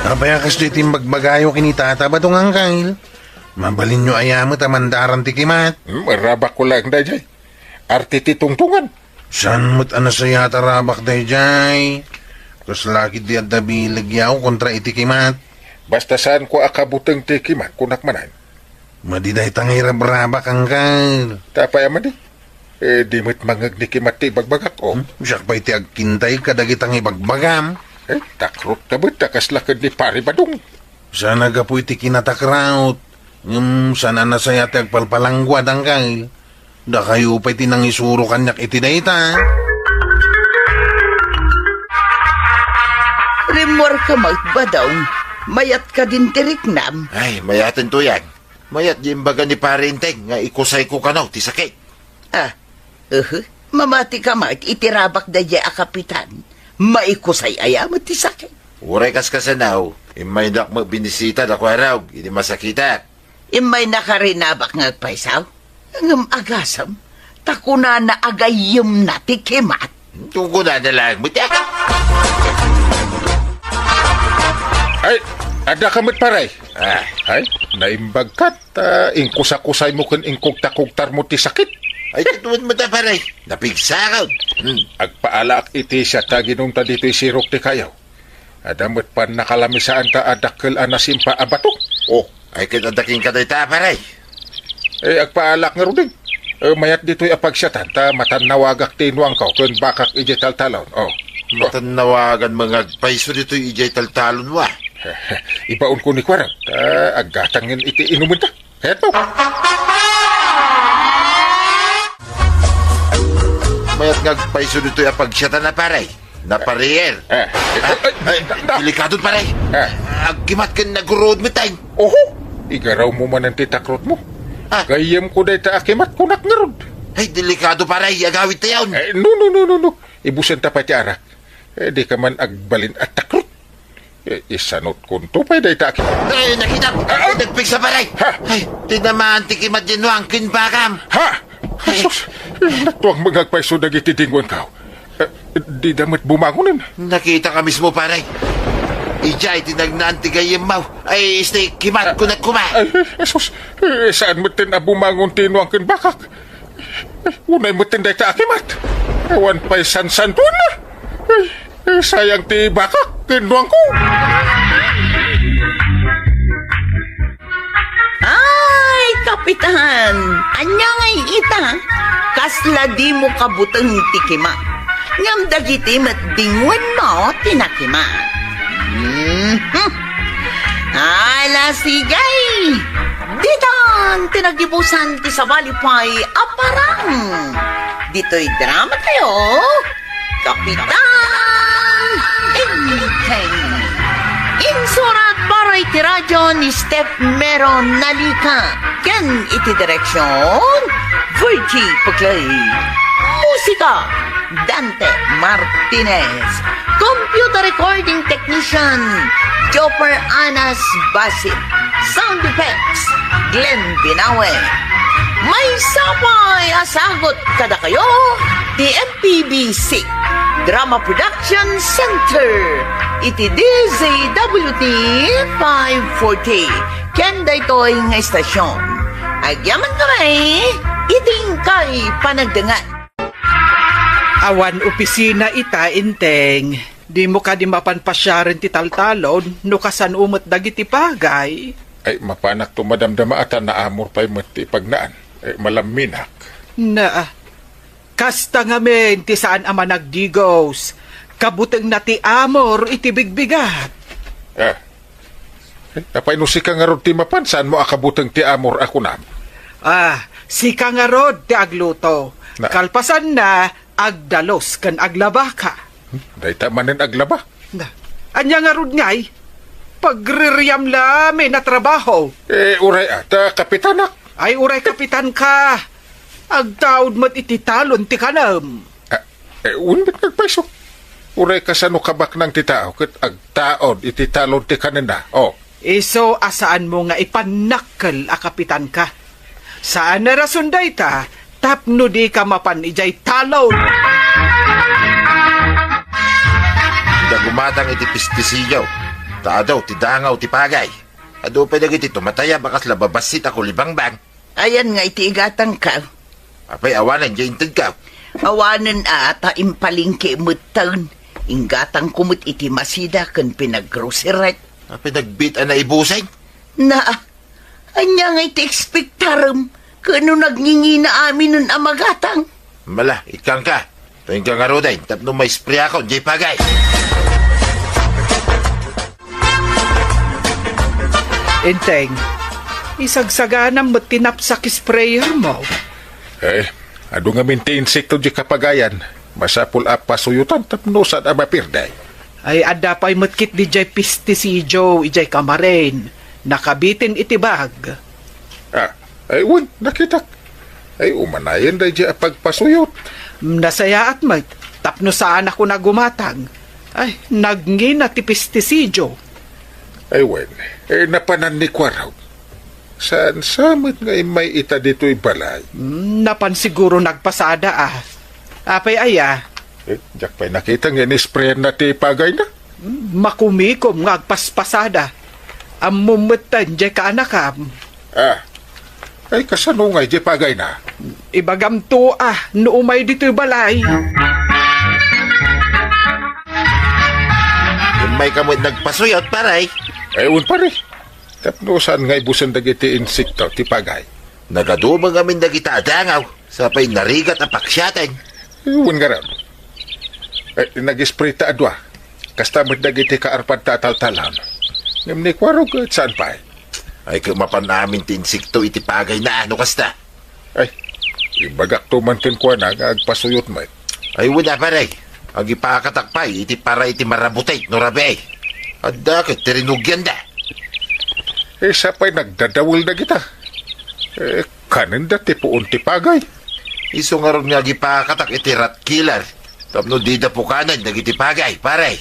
Apay a kasdi ti imbagbagayo ken ni Tata Badong, Angkal? Mabalinyo aya met a mandaran ti kimat? Hmm, arabakko laeng daydiay. Arte ti tungtungan. Saan met a nasayaat a rabak daydiay? Kasla ketdi adda bileg yaw kontra iti kimat. Basta saanko a kabuteng ti kimat, kunak manen. Madi dayta nga irabrabak, Angkal. Ta apay a madi? Eh, di met mangngeg ni kimat ti ibagbagak, oh. Hmm? Siak pay ti agkintay kadagita nga ibagbagam. Eh, takrot ta met ta kasla ken ni Pare Badong. Saan a gapu iti kinatakrot. Ngem saan a nasayaat ti agpalpalangguad, Angkel. Dakayo pay ti nangisuro kaniak iti dayta. Rimmuarka met, Badong. Mayat kadin ti riknam. Ay, mayaten tuyan. Mayat di imbaga ni Pare Enteng nga ikusayko kano ti sakit. Ah, uhu. Mamati ka met iti rabak daydiay a kapitan. Maikusay aya met ti sakit. Uray kaskasano, immaynak met binisita da Kuarog idi masakitak. Immaynaka rinabak nga agpayso? Ngem agasem, ta kunana a gayyemna ti kimat. Kunkunana laeng met, eh. Ay, adda ka met, pare. Ah. Ay, naimbagka ta inkusakusaymo ken inkugtakugtarmo ti sakit. Ay, kitaem met, pare. Napigsakon. Hmm. Agpaalaak iti siak ta ginunta ditoy sirok ti kayo. Adda met pannakalamesaanta a dakkel a nasimpa a bato. Oh, ay ket adda kenka dayta, pare? Eh, agpaalaak ngaruden. Eh, mayat ditoy a pagsiatan ta matannawagak ti nuangko ken bakak idiay taltalon. Oh. Matannawaganmo nga agpayso ditoy idiay taltalon, wa? Ibaonko ni Kuarog ta aggatangen iti inumenta. Heto. Mayat nga agpayso ditoy a pagsiatan a, pare. Naparier. Eh, eh, Ah, eh, ay, da, da. Delikado, pare. Eh. Agkimat ken naguruod met, ay. Oho, igarawmo manen ti takrotmo. Ah. Gayyemko dayta a kimat, kunak ngarud. Ay, delikado, pare. Agawidtayon. Eh, no, no, no, no, no. Ibusenta pay ti arak. Eh, dika man agbalin a takrot. Eh, isanotkonto pay dayta a kimat. Ay, nakitak! Ah, ah! Nagpigsa, pare! Ha? Ay, tinamaan ti kimat diay nuang ken bakam! Ha? Ay. Sus, natuang nga agpayso dagiti dingoenko. Eh, dida met bumangonen. Nakitak a mismo, pare. Idiay ti nagnaan ti gayyemmo. Ay, isti, kimat, kunak koma. Ay, Jesus, eh, saan met ten a bumangon ti nuang ken bakak? Ay, unay met ten dayta a kimat. Awan pay sansantuanna. Ay, eh, sayang ti bakak ken nuangko. Ay, Kapitan! Ania ngay ita? Kasla dimo kabuteng ti kimat. Ngem dagiti met dingoenmo ti nakimat. Mhm. Ala, sige! Ditan ti naggibusan ti sabali pay a parang. Ditoy drama tayo, Kapitan Enteng. Insurat para iti radyo ni Steph Mero Nalica. Ken iti direksyon, Virgie Paglaig. Musika, Dante Martinez. Computer recording technician, Jopper Anas Basit. Sound effects, Glenn Binawe. Maysa pay a sagut kadakayo ti M P B C Drama Production Center iti D Z W T five forty. Ken daytoy nga istasyon, agyaman kami iti inkay panagdengngeg. Awan opisina ita, Enteng. Dimo kadi mapan pasiaren ti taltalon no kasano met dagiti pagay? Ay, mapanakto madamdama a ta naamor pay met ti ipagnaan. Ay, malamminak. Na, kasta ngamin ti saan a managdigos. Kabutengna ti amor iti bigbigat. Ah. Eh, apay no sika ngarud ti mapan, saanmo a kabuteng ti amor a kunam? Ah, sika ngarud ti agluto. Na- Kalpasanna, agdalus ken aglabaka. Hmm, dayta manen aglaba? Na, ania ngarud ngay? Pagririam la met a trabaho. Eh, uray a ta kapitanak. Ay, uray kapitanka. Agtaud met iti talon ti kanem. Ah, eh, wen met nga agpayso. Uray kasano kabaknang ti tao ket agtaud iti talon ti kanenna. Oh. Isu a saanmo nga ipannakkel a kapitanka. Saan a rason dayta tapno dika mapan idiay talon. Dida gumatang iti pestisidio, ta adu ti dangaw ti pagay. Adu pay dagiti tumatayab a kasla babassit a kulibangbang. Ayan nga iti igatangko. Apay, awanen diay intedko? Awanen a, ta impalengke metten. Inggatangko met iti Masida ken pinaggroceryek. Apay, nagbiit a naibusen? Na, ania nga iti ekspektarem? Ken no nagngingina aminen a magatang? Mala, ikkanka. Tuingka ngaruden tapno maispriakon diay pagay. Enteng, Isagsaganam met ti knapsack sprayer mo. Eh, adu ngamin ti insekto di kapagayan. Masapul a pasuyutan tapno saan a mapirdey. Ay, adda pay met ketdi jay pesticidio idiay kamaren. Nakabitin iti bag. Ah, ay, wen, nakitak. Ay, umanayen daydi a pagpasuyot. Nasayaat met, tapno saanak a gumatang. Ay, nagngina ti pesticidio. Ay, wen, eh, napanan ni Kuarog. Saan sa met nga immay ita ditoy balay? Hmm, napan siguro nagpasada, ah. Apay aya? Eh, diak pay nakita nga inisprayan na ti pagayna. Hmm, makumikom nga agpaspasada. Ammom metten, diay kaanakam. Ah, ay, kasano ngay diay pagayna? Ibagamto, ah, no umay ditoy balay. Immay ka met nagpasuyot, pare. Ay, wen, pare. Tapno saan nga ibusen dagiti insekto ti pagay? Nagadumeng amin dagita a dangaw, sapay narigat a paksiaten. Wen ngarud. Eh, nag-spray ta a dua. Kasta met dagiti kaarpadta a taltalam. Ngem ni Kuarog, saan pay? Ay, ket mapan amin ti insekto iti pagayna, no kasta. Ay, ibagakto man kenkuana nga agpasuyot met. Ay, wen a, pare. Agipakatak pay iti para iti marabutek no rabii. Adda ket ti rinugianda. Eh, sapay nagdadawel dagita. Eh, kanenda ti puon ti pagay. Isu ngarud nga agipakatak iti rat killer. Tapno dida pukanen dagiti pagay, pare.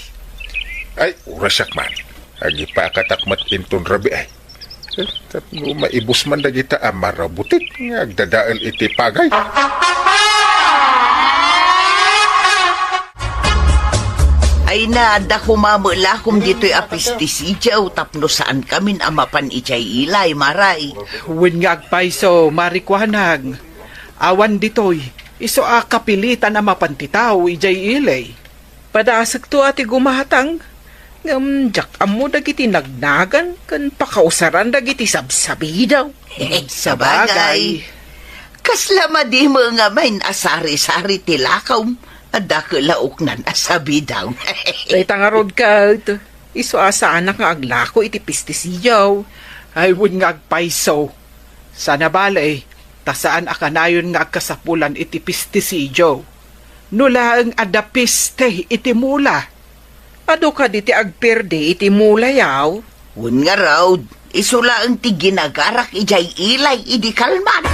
Ay, urasiak man. Agipakatak met inton rabii. Eh, tapno maibus man dagita a marabutek nga agdadael iti pagay. Ay na, adda koma met lakom ditoy a pesticidio tapno saan kamin a mapan idiay ilay, maray. Wen nga agpayso, Mari Kuanang. Awan ditoy, isu a kapilitan a mapan ti tao idiay ilay. Padasekto a ti gumatang, ngem diak ammo dagiti nagnagan ken pakausaran dagiti sabsabidaw. Sabagay. Kasla madi met ngamin a sari-sari ti lakom, adda ket laoknan a sabidaw. Dayta ngarud ket, isu a saanak nga aglako iti pesticidio. Ay, wen nga agpayso. Sana bale, ta saan a kanayon nga agkasapulan iti pesticidio. No laeng adda peste iti mula. Adu kadi ti agperde iti mulayo? Wen ngarud, isu laeng ti ginagarak idiay ilay idi kalman.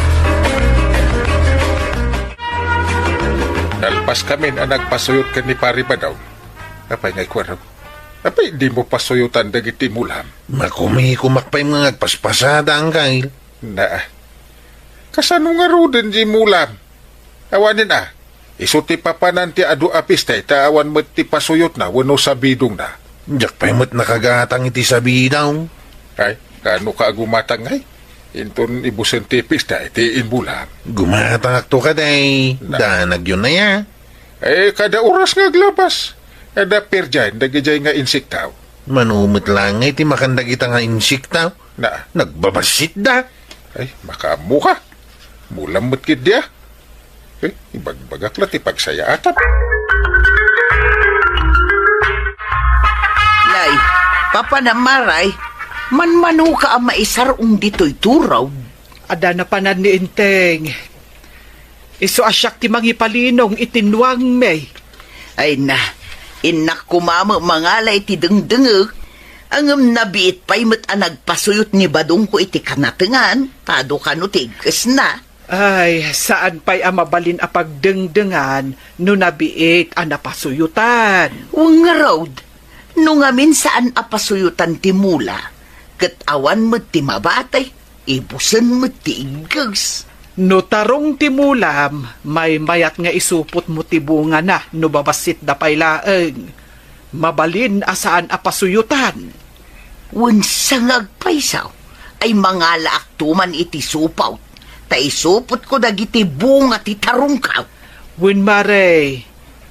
Nalpas kamin a nagpasuyot ken ni Pari Badaw. Apay ngay Kuarog? Apay dimo pasuyutan dagiti mulam? Makumikumak pay nga agpaspasada, Angkel. Na, kasano ngaruden di mulam? Awanen a, isu ti papanan ti adu a piste ta awan met ti pasuyotna wenno sabidongna. Diak pay met nakagatang iti sabidaw. Ay, kaano ka agumatang ngay? Inton ibusen ti pista iti inmulam. Gumatangakto kadi, na, danagyo na ya. Eh, kada oras nga aglabas, adda perdiay dagidiay nga insekto. Mano met laeng ngay ti makan dagita nga insekto? Na. Nagbabassit da. Ay, makaammo ka. Mulam met ketdi a. Eh, ibagbagak la ti pagsayaatan. Nay, papanam maray, manmano ka a maisar-ong ditoy turaw? Adda napanan ni Enteng. Isu a siak ti mangipalinong iti nuangmi. Ay na, innak koma met mangala iti dengdengek, ngem nabiit pay met a nagpasuyot ni badongko iti kanatengan, ta adu kano ti igkesna. Ay, saan pay a mabalin a pagdengdengan no nabiit a napasuyutan. Wen ngarud, no ngamin saan a pasuyutan ti mula, ket awan met ti mabati, ibusen met ti igges. No tarong ti mulam, maymayat nga isupotmo ti bungana no babassitda pay laeng. Mabalin a saan a pasuyutan. Wen sa nga agpayso, ay mangalaakto man iti supot, ta isupotko dagiti bunga ti tarongko. Wen maray,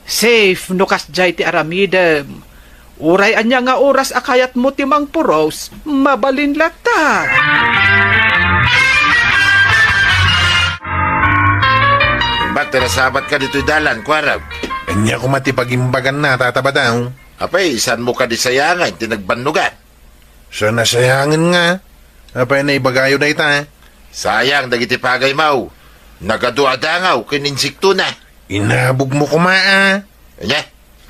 safe no kasdiay ti aramidem. Uray ania nga oras a kayatmo ti mangpuros, mabalin latta. Imbag ta nasabatka ditoy dalan, kuarag. Ania koma ti pagimbaganna, Tata Badaw? Apay, saanmo kadi sayangan ti nagbannogan? Sa nasayangan nga, Apay naibagayo dayta? Sayang dagiti pagaymo. Nagadu a dangaw ken insektona. Inabogmo koma, a. Ania?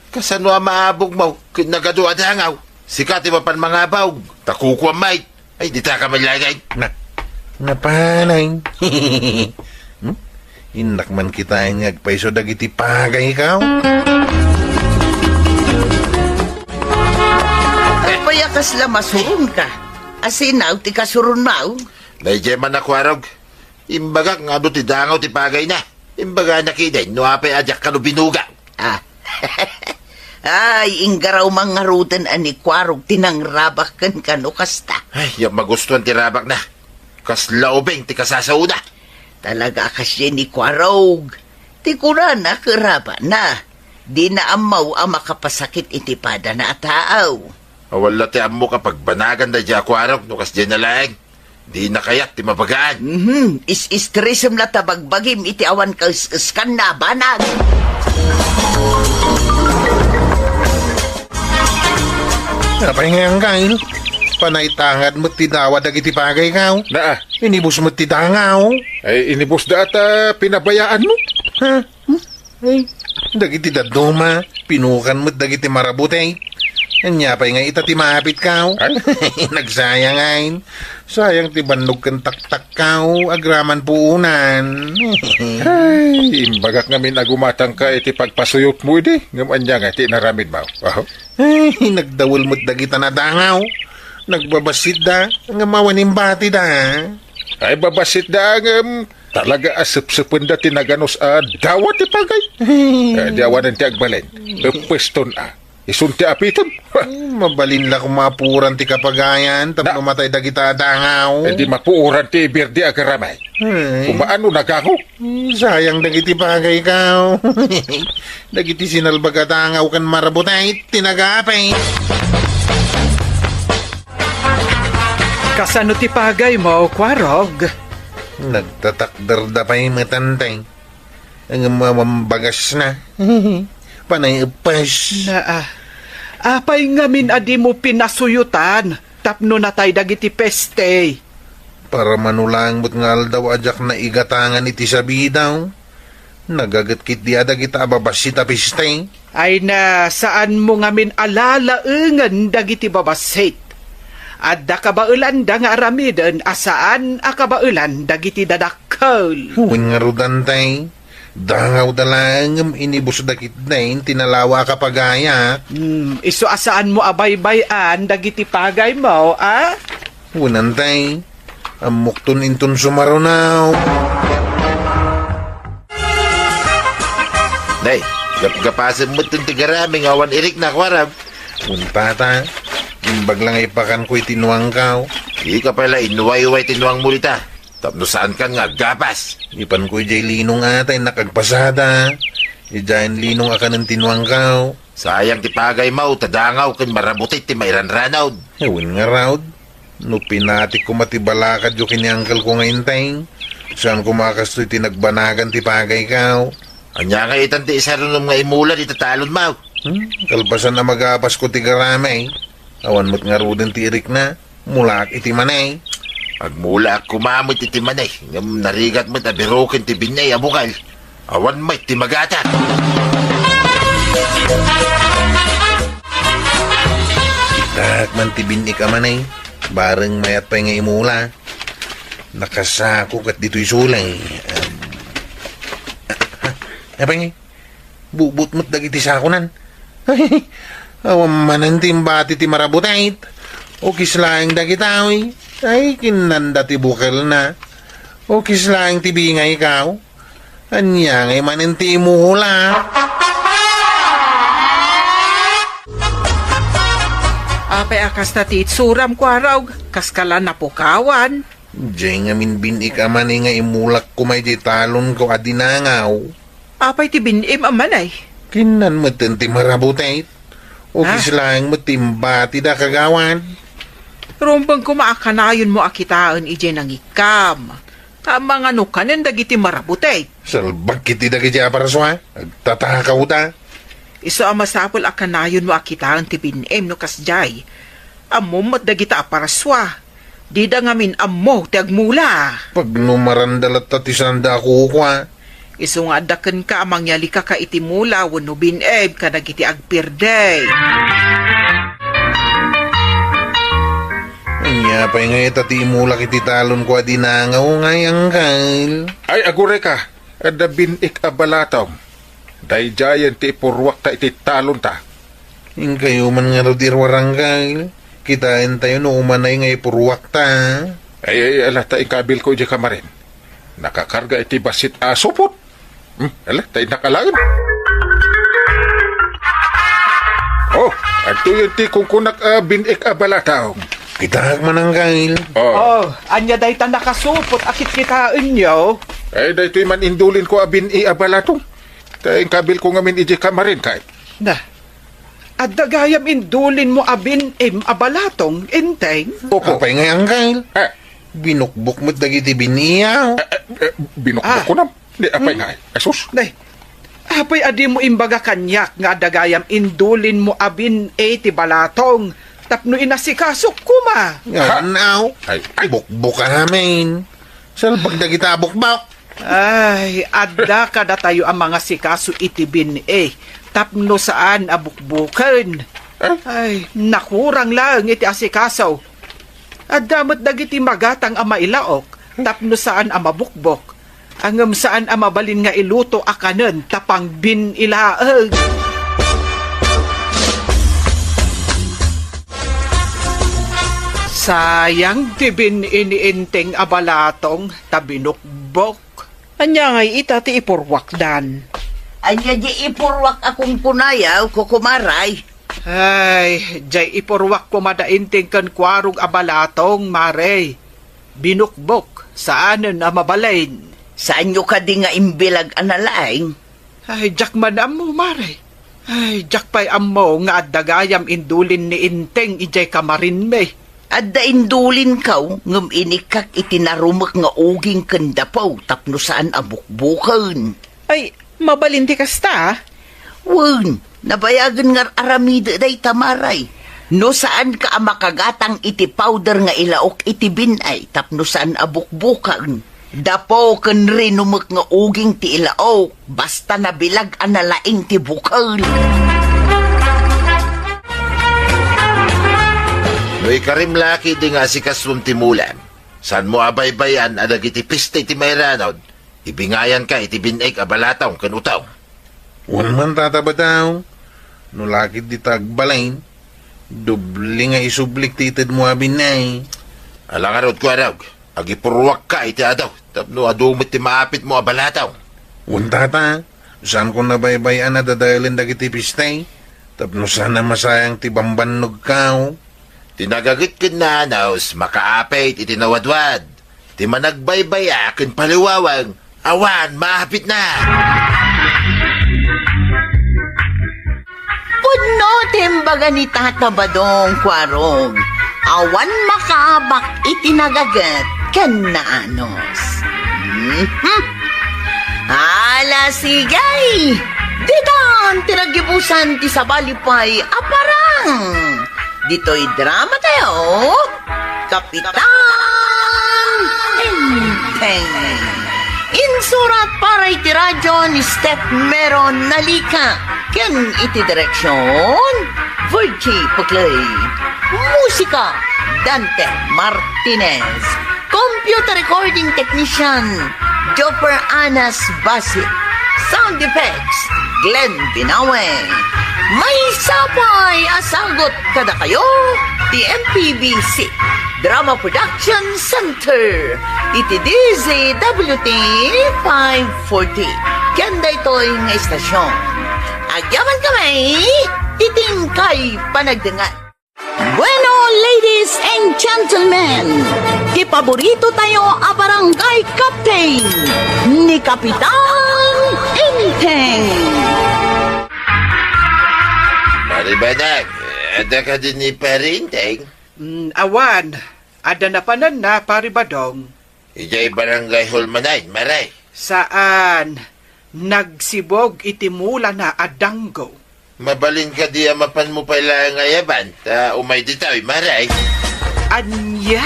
Kasano a maabogmo ket nagadu a dangaw? Sika ti mapan mangabog. Ta kukuam met. Ay, dita ka malagay. Na, napanay. Hmm? Innak man kitaen nga agpayso dagiti pagayko. Apay a kasla masuronka? Asinaw ti kasuronmo? Daydiay man a Kuarog. Imbagak nga adu ti dangaw ti pagayna. Imbagana ketdin no apay a diak kano binugaw. Ah. Ay, inggaraw man ngaruden a ni Kuarog ti nangrabak kenka no kasta. Ay, diak magustuan ti rabakna. Kasla ubing ti kasasaona. Talaga a kasdiay ni Kuarog. Ti kunana ket rabakna. Dina ammo a makapasakit iti padana a tao. Awan la ti ammok a pagbanagan daydiay a Kuarog no kasdiay laeng. Dina kayat ti mabagaan. Mhm. Is-istresem la ta bagbagim iti awan kaes-eskanna a banag. Apay ngay, Anggail? Panay tangad met ti dawa dagiti pagayko. Naa. Inibus met ti dangaw. Ay, inibusda ta pinabayaanmo. Ha? Hmm? Ay, dagiti dadduma, pinukan met dagiti marabutit. Ania pay nga ita ti maapitko? Ay. Nagsayang ngay. Sayang ti bannog ken taktakko, agraman puonan. Ay, imbagak ngamin a gumatangka iti pagpasuyotmo idi, ngem ania nga ti inaramidmo? Aho? Ay, nagdawel met dagita a dangaw. Nagbabassitda, ngem awan imbatida. Ay, babassitda, ngem talaga a sepsependa ti naganus a dawa ti pagay. Eh, di awanen ti agbalin. Eppeston a. Isun ti apiton. Ay, mabalin la koma a puoran ti kapagayan tapno matay dagita a dangaw. Eh, di mapuoran ti ibirdi a garamay. Ay. Kumaano nagango? Hmm, sayang dagiti pagayko. Dagiti sinalbag a dangaw ken marabutit ti nagapit. Kasano ti pagaymo, Kuarog? Nagtatakderda pay met, Antay. Ngem awan bagasna. Panay eppes. Naa. Apay ngamin a dimo pinasuyotan tapno natay dagiti peste? Para mano laeng met nga aldaw a diak naigatangan iti sabidaw. Nagaget ketdi a dagita a babassit a peste. Ay na, saanmo ngamin a lalaengen dagiti babassit. Adda kabaelanda nga aramiden a saan a kabaelan dagiti dadakkel. Wen ngarud, Antay. Dangawda laeng ngem inibusda ketdin ti nalawa a kapagayak. Hmm, isu a saanmo a baybay-an dagiti pagaymo, a? Wen, Antay. Ammokton inton sumaruno. Nay, gapgapasem met ti garamay nga awan irikna, Kuarog. Wen, Tata, imbag la nga ipakanko iti nuangko. Dika pay la inuwayuway ti nuangmo dita, tapno saankan nga aggapas. Ipanko idiay linong a ta innak agpasada. Idiayen linong a kanen ti nuangko. Sayang ti pagaymo, ta dangaw ken marabutit ti mairanranod. Wen ngarud. No pinatik koma ti balakadyo ken ni angkelko nga Enteng, saan koma a kastoy ti nagbanagan ti pagayko. Ania nga itan ti isarunom nga imula dita talonmo? Hmm, kalpasan a magapasko ti garamay, awan met ngaruden ti irikna, mulaak iti mani. Agmulaak koma met iti mani, ngem narigat met a biroken ti binni a bukel. Awan met ti magatak. Itak man ti bin-ik a mani, bareng mayat pay nga imula. Nakasako ket ditoy sulay. Em, apay ngay? Bubot met dagiti sakonan. Awan manen ti imbati ti marabutit. Ukis laeng dagita, uy. Ay, kinnanda ti bukelna. Ukis laeng ti bingayko. Ania ngay manen ti imula? Apay a kasta ti itsuram, Kuarog? Kaska la napukawan. Diay ngamin bin-ik a mani nga imulak koma idiay talonko a dinangaw. Apay ti bin-im a mani? Kinnan metten ti marabutit. Ukis laeng met ti imbatida, kagawad. Rumbeng koma a kanayonmo a kitaen idiay nangikkam. Ta mangano kanen dagiti marabutit? Salbag ketdi dagiti aparsua. Agtatakawda. Isu a masapul a kanayonmo a kitaen ti bin-im no kasdiay. Ammom met dagita a parasua. Dida ngamin ammo ti agmula. Paglumaranda latta ti saanda a kukua. Isu nga adda kenka a mangyalika ka iti mula wenno bin-ib kadagiti agpirdey. Ania pay ngay ta ti imulak iti talonko a dinangaw ngay, Angkel? Ay, agurayka, adda bin-ik a balatong. Daydiayen ti ipurruakta iti talonta. Inkayo man ngarud iruar, Angkel. Kitaentayo no umanay nga ipurruakta. Ay, ay, ala, ta inkabilko idiay kamarin. Nakakarga iti bassit a supot. Hmm, ala, ta innak alaen. Oh, adtoyen ti kunkunak a bin-ik a balatong. Kitaak man, Angkel. Oh. Oh, ania dayta nakasupot a kitkitaenyo? Ay, daytoy man indulinko a bin-i a balatong. Ta inkabilko ngamin idiay kamarin, kay. Na, adda gayam indulinmo a bin-im a balatong, Enteng? Opo. Apay ngay, Angkel? Eh. Binukbok met dagiti bin-iyaw. Eh, eh, eh, binukbok Ah. ko nam. Di, apay Hmm? ngay? Asus. Nay, apay a dimo imbaga kaniak nga adda gayam indulinmo a bin-i ti balatong tapno inasikasok koma? Nga Ha? Aw. Ay, ay. Bukbok amin. Salbag dagita a bukbok. Ay, adda kadatayo a mangasikaso iti bin-i tapno saan a bukbuken. Eh? Ay, nakurang laeng iti asikaso. Adda met dagiti magatang a mailaok tapno saan a mabukbok. Ngem saan a mabalin nga iluto a kanen ta pangbin-i laeng. Sayang ti bin-i ni Enteng a balatong ta binukbok. Ania ngay ita ti ipurruakdan? Ania diay ipurruak a kunkunayo, kukumaray? Ay, diay ipurruak koma da Enteng ken Kuarog a balatong, Mare. Binukbok, saanen a mabalin. Saanyo kadi nga imbilag a nalaing? Ay, diak man ammo, Mare. Ay, diak pay ammo nga adda gayam indulin ni Enteng idiay kamarinmi. Adda indulinko, ngem inikkak iti narumek nga uging ken dapo tapno saan a bukbuken. Ay, mabalin ti kasta, ah. Wen, nabayagen nga ar-aramidek dayta, Mare. No saanka a makagatang iti powder nga ilaok iti bin-i tapno saan a bukbuken. Dapo ken rinumek nga uging ti ilaok, basta nabilag a nalaing ti bukel. No ikarim la ketdi nga asikasuem ti mulam, saanmo a baybay-an a dagiti pista iti mairanud, ibingayanka iti bin-ig a balatong ken utong. Wen man, Tata Badong, no lakit dita agbalin, doble nga isublik ti itedmo a bin-i. Ala ngarud, Kuarog, agipurruakka iti adu tapno adu met ti maapitmo a balatong. Wen, Tata, saanko a baybay-an a dadaelen dagiti pista, tapno saan a masayang ti bambannogko. Ti nagaget ken nanos makaapit iti nawadwad. Ti managbaybay-a ken paliwawang, awan maapitna. Pudno ti imbaga ni Tata Badong, Kuarog. Awan makaabak iti nagaget ken nanos. Mhm. Ala, sige! Ditan ti naggibusan ti sabali pay a parang. Ditoy drama tayo, Kapitan Enteng. Insurat para iti radyo ni Steph Meron Nalika, ken iti direksyon, Virgie Puclay. Musika, Dante Martinez. Computer recording technician, Jopper Anas Basit. Sound effects, Glenn Binawe. Maysa pay a sagut kadakayo ti M P B C Drama Production Center iti D Z W T five forty. Ken daytoy nga istasyon, agyamankami iti inkay panagdengngeg. Bueno, ladies and gentlemen, ti paborito tayo a barangay captain, ni Kapitan Enteng. Pare Badong, adda kadi ni Pare Enteng? Mm, awan. Adda napananna, Pare Badong. Idiay barangay hall manen, Mare? Saan. Nagsibog iti mulana a danggo. Mabalin kadi a mapanmo pay laeng a ayaban, ta umay ditoy, Mare? Ania?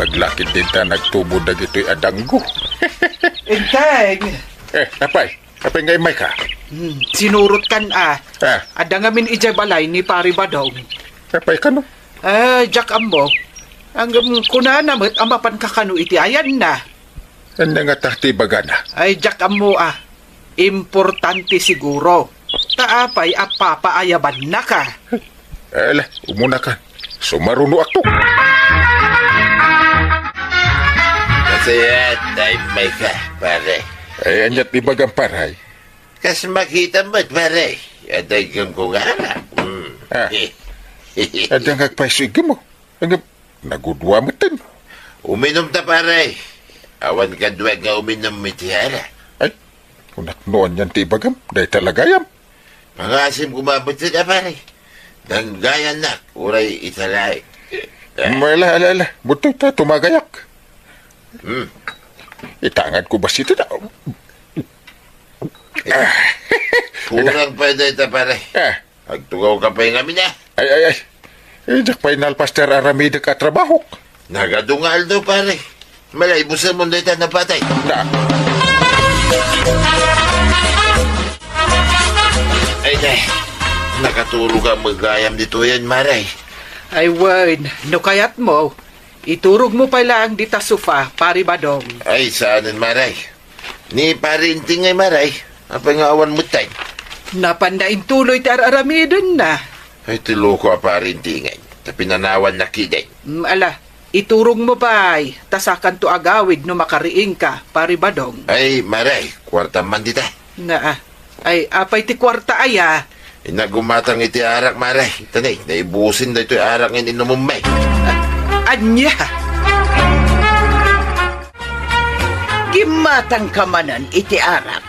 Aglakid din ta nagtubo dagitoy a danggo. Enteng! Eh, apay, apay nga immayka? Hmm, sinurotkan a. Ah. Adda ngamin idiay balay ni Pari Badong. Apay kano? Ah, diak ammo. Ngem kunana met a mapanka kano iti ayanna. Ania ngata ti ibagana? Ay, diak ammo a. Importante siguro. Ta apay a papaayabannaka? Ala, umunaka. Sumarunoakto. Nasayaat a immayka, pare. Ay, ania't ibagam, pare? Kas makita met, pare. Adda iggemko nga arak. Hmm. Ah. Adda nga agpayso iggemmo. Ngem, nagudua metten. Uminumta, pare. Awan kaduak nga uminum iti arak. Ay, kunak no anian ti ibagam, dayta la gayam. Pangasim koma metten a, pare. Danggayannak, uray ita laeng. Ala, ala, ala. Butoy ta, tumagayak. Hmm. Itangadko bassit ita. Kurang pay dayta, pare. Ah. Agtugawka pay ngamin a. Ay, ay, ay. Eh, diak pay nalpas ti ar-aramidek a trabahok. Nagadu nga aldaw, pare. Malay, busemon dayta napatay. Na. Ay, ay. Nakaturog a met gayam ditoyen, mare. Ay, wen, no kayatmo, iturogmo pay laeng dita sofa, Pari Badong. Ay, saanen, mare. Ni Pari Inting ngay, mare. Apay nga awan metten? Napanna intuloy ti ar-aramidenna. Ay, ti loko a Pari Inting ngay. Ta pinanawanna ketdin. Mm, ala, iturogmo pay, ta sakanto agawid no makariingka, Pari Badong. Ay, mare, kuartam man dita. Naa. Ay, apay ti kuarta aya? Innak gumatang iti arak, mare. Ita ne, naibusen daytoy arak nga inumem. A-, ania? Gimmatangka manen iti arak.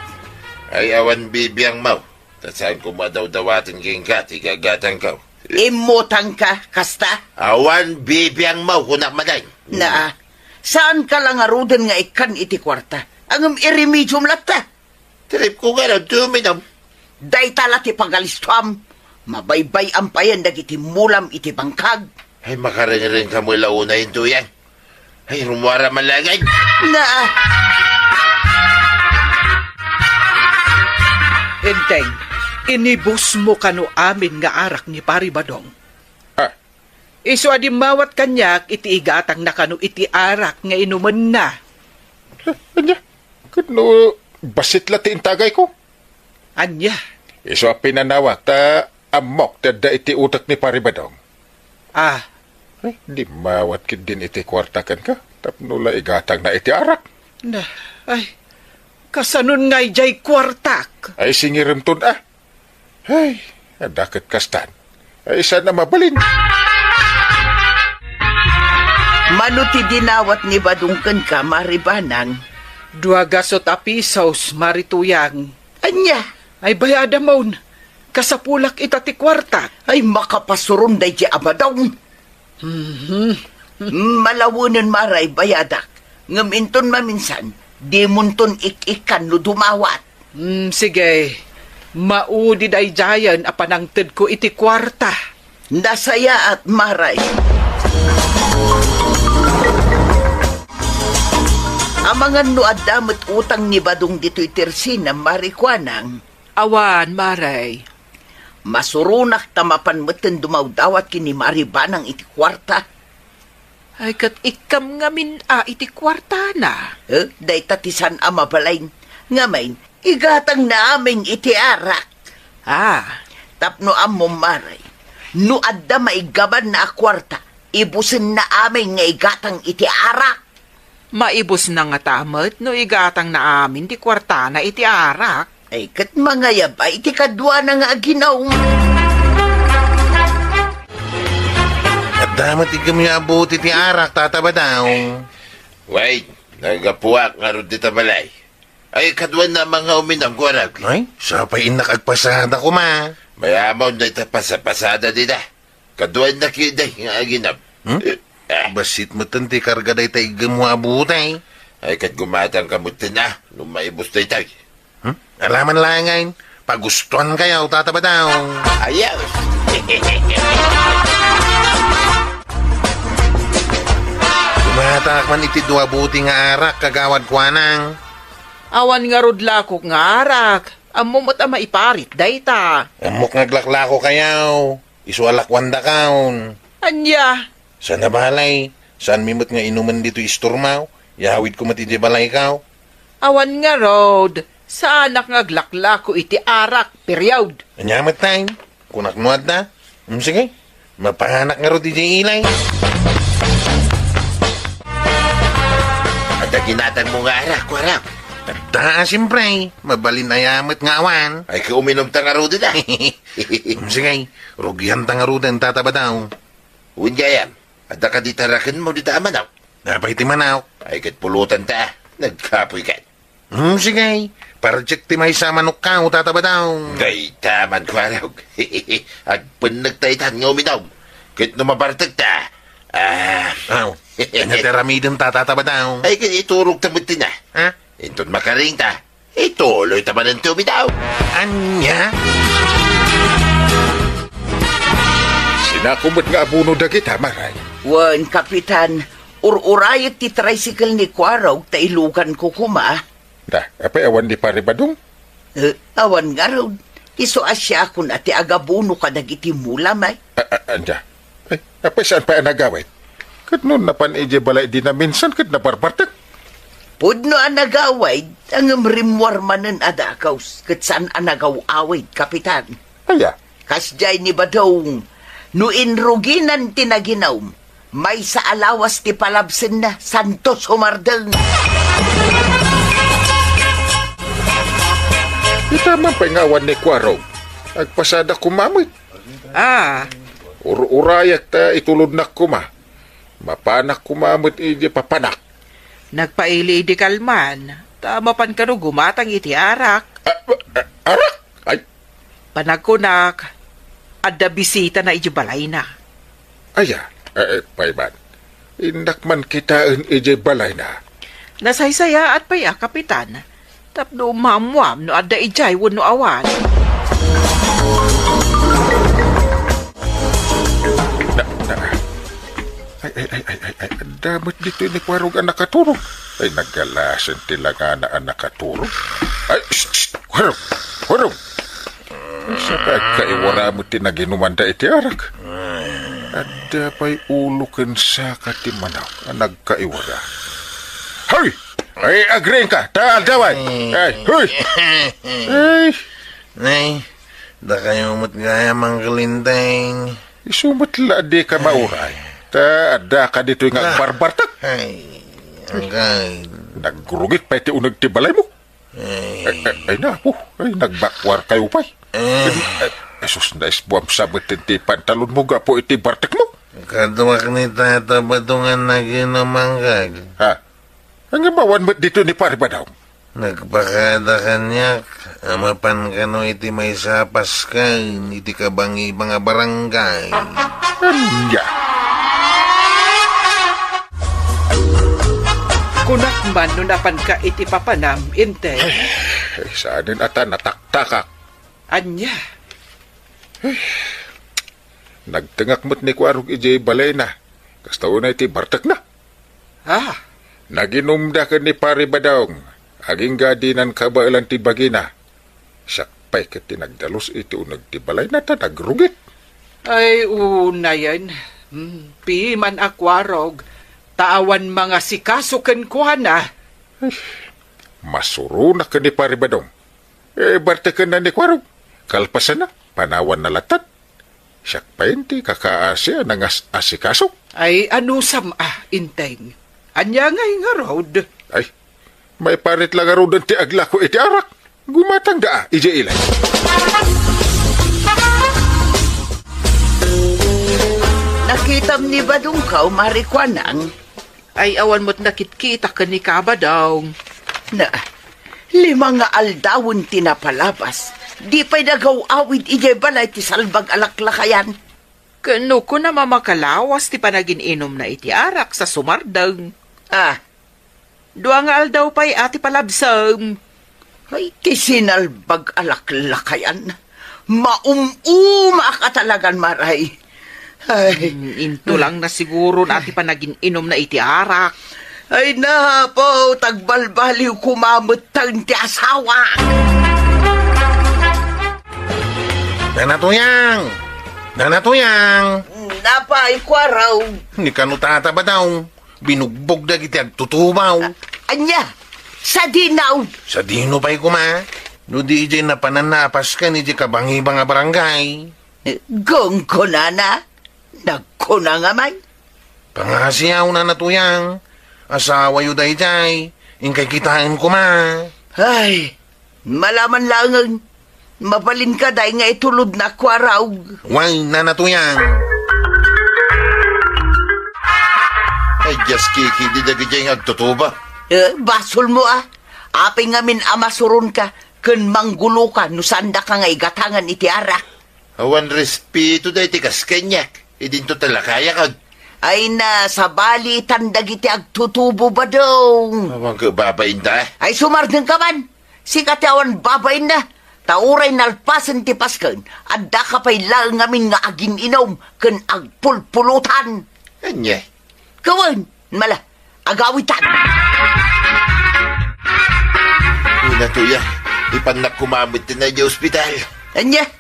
Ay, awan bibiangmo. Ta saan koma dawdawaten kenka ti gagatangko. Immutangka, kasta? Awan bibiangmo, kunak manen. Naa, saanka la ngaruden nga ikkan iti kuarta. Ngem iremediom latta. Tripko ngarud ti uminum. Dayta la ti pagalistoam. Mabaybay-am payen dagiti mulam iti bangkag. Ay, makarengrengka met la unay intoyen. Ay, rummuar man laeng. Naa. Enteng, inibusmo kano amin nga arak ni Pari Badong. Ah. Isu a dimmawat kaniak iti igatangna kano iti arak nga inumenna. Ania? Ket no bassit la ti intagayko? Ania? Isu a pinanawa ta ammok ti adda iti utek ni Pari Badong. Ah. Ay, dimmawat ketdin iti kuarta kenka tapno la igatangna iti arak. Na, ay, kasanon ngay diay kuartak? Ay, singiremton a. Ay, adda ket kastan. Ay, saan a mabalin? Mano ti dinawat ni Badong kenka, Mari Banang? Dua gasut a pisos, Mari Tuyang. Ania? Ay, bayadamon. Kasapulak ita ti kuarta. Ay, makapasuron daydi a Badong. Mhm. Malawenen, Mare, bayadak. Ngem inton maminsan, dimonton ik-ikkan no dumawat. Mm, sige. Maudi daydiayen a panangtedko iti kuarta. Nasayaat, Mare. Amangan no adda met utang ni Badong ditoy tersina, Mari Kuanang. Awan, Mare. Masuronak ta mapan metten dumawdawat ken ni Mari Banang iti kuarta. Ay, ket ikkam ngamin a iti kuartana. Eh, dayta ti saan a mabalin. Ngamin, igatangna amin iti arak. Ah. Tapno ammom, Mare, no adda maiggabanna a kuarta, ibusenna amin nga igatang iti arak. Maibusna ngata met no igatangna amin ti kuartana iti arak. Ay, ket mangayab a iti kaduana nga aginum. Adda met iggemyo a buti ti arak, Tata Badong. Wen, naggapuak ngarud dita balay. Ay, kaduana a mangauminum, kuarag. Ay, sapay innak agpasada koma. Mayamon dayta pasapasada dida. Kaduana ketdi nga aginum. Hmm? Eh, ah. Bassit metten ti karga dayta iggemmo a buti. Ay, ket gumatangka metten a, no maibus daytoy. Hmm? Ala man laengen, pagustuankayo, Tata Badong. Ayos. Kuna Atak man iti dua buti nga arak, Kagawad Kuanang. Awan ngarud lakok nga arak. Ammo met a maiparit dayta. Ammok nga aglaklako-kayaw. Isu a lakuandakaon. Ania? Sana balay, saanmi met nga inumen ditoy isturmaw? Yawidko met idiay balaykaw. Awan ngarud, saanak nga aglaklako iti arak, period. Ania met tayo? Kunak no adda? Hmm, sige. Mapanak ngarud idiay ilay. Adda ginatangmo nga arak, Kuarog? Adda, siyempre. Mabalin aya met nga awan. Ay, ka uminom ta ngarud ida. Hmm, sige. Rugian ta ngaruden, Tata Badong. Wen gayam, adda kadi ti arakenmo dita a manok? Apay ti manok? Ay, ket pulutan ta. Nagkapoy ket. Hmm, sige. Parjek ti maysa a manokkaw, Tata Badong. Dayta man, Kuarog. Agpenneg ta itan nga uminom. Ket no mabartek ta, ah. Aw, ania ti aramidem ta, Tata Badong? Ay, ket iturog ta met tina. Ha? Inton makaring ta, ituloy ta manen ti uminom. Ania? Sinako met nga abono dagita, Maray. Wen, Kapitan, ur-urayek ti tricycle ni Kuarog ta iluganko koma. Da, apay awan ni Pare Badong? Eh, awan ngarud. Isu a siakon a ti agabono kadagiti mula, may. A, a, anda? Ay, apay saan pay a nagawid? Ket no napan idiay balay di naminsan ket nabarbartek? Pudno a nagawid, ngem rimmuar manen a dagus, ket saan a nagaw-awid, Kapitan. Aya? Kasdiay ni Badong, no inruginan ti naginum, maysa a lawas ti palabsenna, santos humardeng. Ita man pay nga awan ni Kuarog. Agpasada koma met. Ah. Ur-urayak ta itulodnak koma. Mapanak koma met idi papanak. Nagpaili idi kalman, ta mapan kano gumatang iti arak. A, a, arak? Ay. Panagkunak, adda bisitana idiay balayna. Aya, eh, eh, payman. Innak man kitaen idiay balayna. Nasaysayaat pay a, Kapitan. Tapno maammuam no adda idiay wenno awan. Na, na. Ay, ay, ay, ay, ay, ay, adda met ditoy ni Kuarog a nakaturog. Ay, nagalasen ti langana a nakaturog. Ay, shh, shh, Kuarog, Kuarog. Saka agkaiwara met ti naginumanda iti arak. Adda pay ulo ken saka ti manok a nagkaiwara. Hoy! Ay, agriingka, ta aldawan! Ay, hoy! Ay! Nay, dakayo met gayam, Uncle Inteng. Isu met la a dika mauray. Ta addaka ditoy nga agbarbartek. Ay, Uncle. Nagrugit pay ti uneg ti balaymo. Ay. Ay, ay, ay, naku. Ay, nagbakuarkayo pay. Eh. Ay, ay, sus, naisbuam sa met ti pantalonmo gapu iti bartekmo. Kaduak ni Tata Badong a naginum, Uncle. Ha? Ngem awan met ditoy ni Pare Badong. Nagpakada kaniak a mapan kano iti maysa a pasken iti kabangiba nga barangay. Ania? Kunak man no napanka iti papanam, Inteng. Ay, saanen a ta nataktakak. Ania? Ay, nagtengak met ni Kuarog idiay balayna. Kasta unay ti bartekna. Ah. Naginumda ken ni Pare Badong. Agingga dinan kabaelan ti bagina. Siak pay ket ti nagdalus iti uneg ti balayna ta nagrugit. Ay, unayen. Hmm, piman a Kuarog, ta awan mangasikaso kenkuana. Ay, masuronak ken ni Pare Badong. Eh, bartekenna ni Kuarog. Kalpasanna, panawanna latta. Siak pay ti kakaasi a nangas-asikaso. Ay, anusam a, Inteng? Ania ngay ngarud? Ay, maiparit la ngaruden ti aglako iti arak. Gumatangda a, idiay ilay. Nakitam ni Badongkaw, Mare Kuanang? Ay, awan met nakitkita ken ni Kabadong. Na, lima nga aldawen ti napalabas. Di pay nagaw-awid idiay balay ti salbag a laklakayan. Ken no kuna mamakalawas ti panagin-inumna iti arak sa sumardeng. Ah. Dua nga aldaw pay a ti palabsem. Ay, ti sinalbag a laklakayan. Maum-umak a talagan, Maray. Ay. Hmm, into lang na siguro na ti panagin-inumna iti arak. Ay, napo, tagbalbaliw koma metten ti asawa. Nana Tuyang! Nana Tuyang! Napay, Kuaraw? Ni kano tata ba daw? Binugbog dagiti agtutubaw. A-, ania? Sadino? Sadino pay koma? No di idiay napanan a pasken idiay kabangibang a barangay. Eh, gunggonana? Nagkuna ngamin? Pangasiaw, Nana Tuyang. Asawayo daydiay. Inkay kitaem koma. Ay, malaman laengen. Mabalinka dayta nga itulodna, Kuaraw. Wen, Nana Tuyang. Ay, dias kikidi dagiti nga agtutuba. Eh, basolmo, a. Apay ngamin a masuronka ken mangguloka no saandaka nga igatangan iti arak. Awan respeto daytoy kas kaniak. Idinto ta lakayakon. Ay na, sabalitan dagiti agtutubo, Badong. Awan ket babainda. Ay, sumardengka man. Sika ti awan babainna. Ta uray nalpasen ti pasken, addaka pay laeng ngamin nga agin-inum ken agpulpulutan. Ania? Wen, mala, agawitan. Nana Tuyang, ipannak koma met ti na idiay ospital. Ania?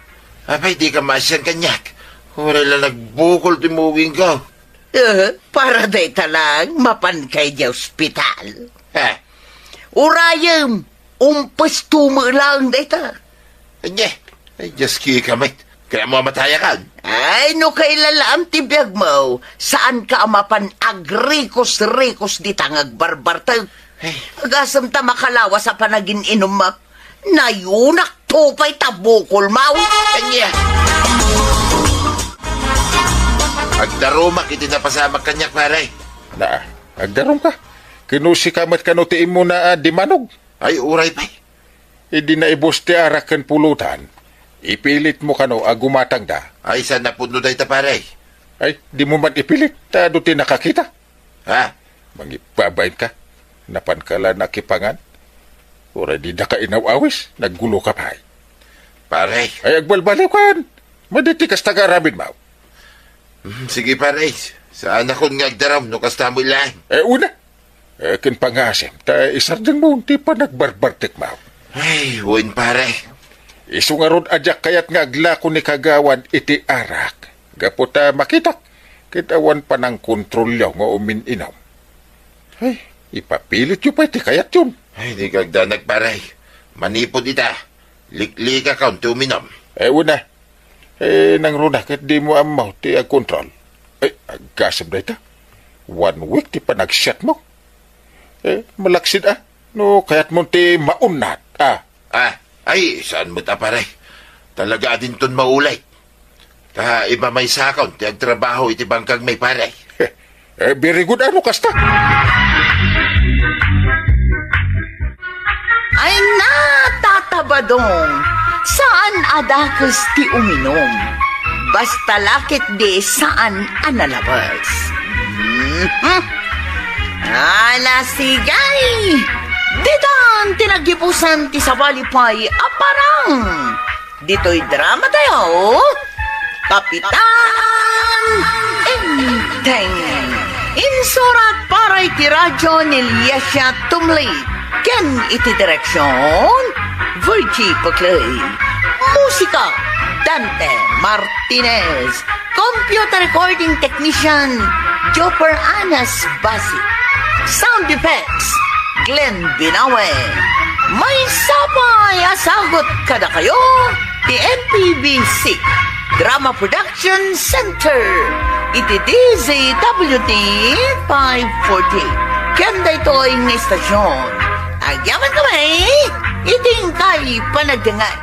Apay, dika maasian kaniak. Uray la nagbukol ti mugingko. Eh, para dayta lang, mapanka idiay ospital. Ha? Urayem, umpesto met laeng dayta. Ania? Ay, dias kika met. Kayatmo a matayakon? Ay, no kailalaam ti biagmo, saanka a mapan agrikos-rikos dita nga agbarbartek. Ay. Agasem ta makalawas a panagin-inummo. Nayunak to pay ta bukolmo. Ania? Agdarumak iti napasamak kaniak, pare. Na, agdarumka. Ken no sika met kano ti immuna a dimanog. Ay, uray pay. Idi naibus ti arak ken pulutan, ipilitmo kano a gumatangda. Ay, saan a pudno dayta, pare? Ay, dimo man ipilit, ta adu ti nakakita. Ha? Mangipabainka. Napanka la nakipangan. Uray didaka inaw-awis, nagguloka pay. Pare. Ay, agbalbaliwkan. Madi ti kasta nga aramidmo. Hmm, sige, pare. Saanakon nga agdarum no kasta met laeng. Eh, una. Eh, ken pangasem, ta isardengmo ti panagbarbartekmo. Ay, wen, pare. Isu ngarud a diak kayat nga aglako ni Kagawan iti arak. Gapu ta makitak, ket awan panangkontrolyo nga umin-inum. Ay, ipapilityo pay ti kayatyon. Ay, di kagdanag, pare. Manipud ita, liklikakon ti uminum. Eh, una. Eh, nangruna ket dimo ammo ti agkontrol. Ay, agasem dayta. One week ti panagsiatmo. Eh, malaksid a. No kayatmo ti maunnat, a. Ah, ay, saan met a, pare? Talaga a dinton maulit. Ta ipamaysakon ti agtrabaho iti bangkagmi, pare. Eh, very good, ano kasta? Ay na, Tata Badong, saan a dakes ti uminum. Basta la ketdi saan a nalabes. Mhm. Ala, sigay! Ditan ti naggibusan ti sabali pay a parang. Ditoy drama tayo, Kapitan Enteng. Insurat para iti radyo ni Liesia Tumlid ken iti direksyon, Virgie Paclay. Musika, Dante Martinez. Computer recording technician, Joper Anas Basi. Sound effects, Glenn Binawe. Maysa pay a sagut kadakayo ti M P B C Drama Production Center iti D Z W T five forty. Ken daytoy nga istasyon, agyamankami iti inkay panagdengngeg.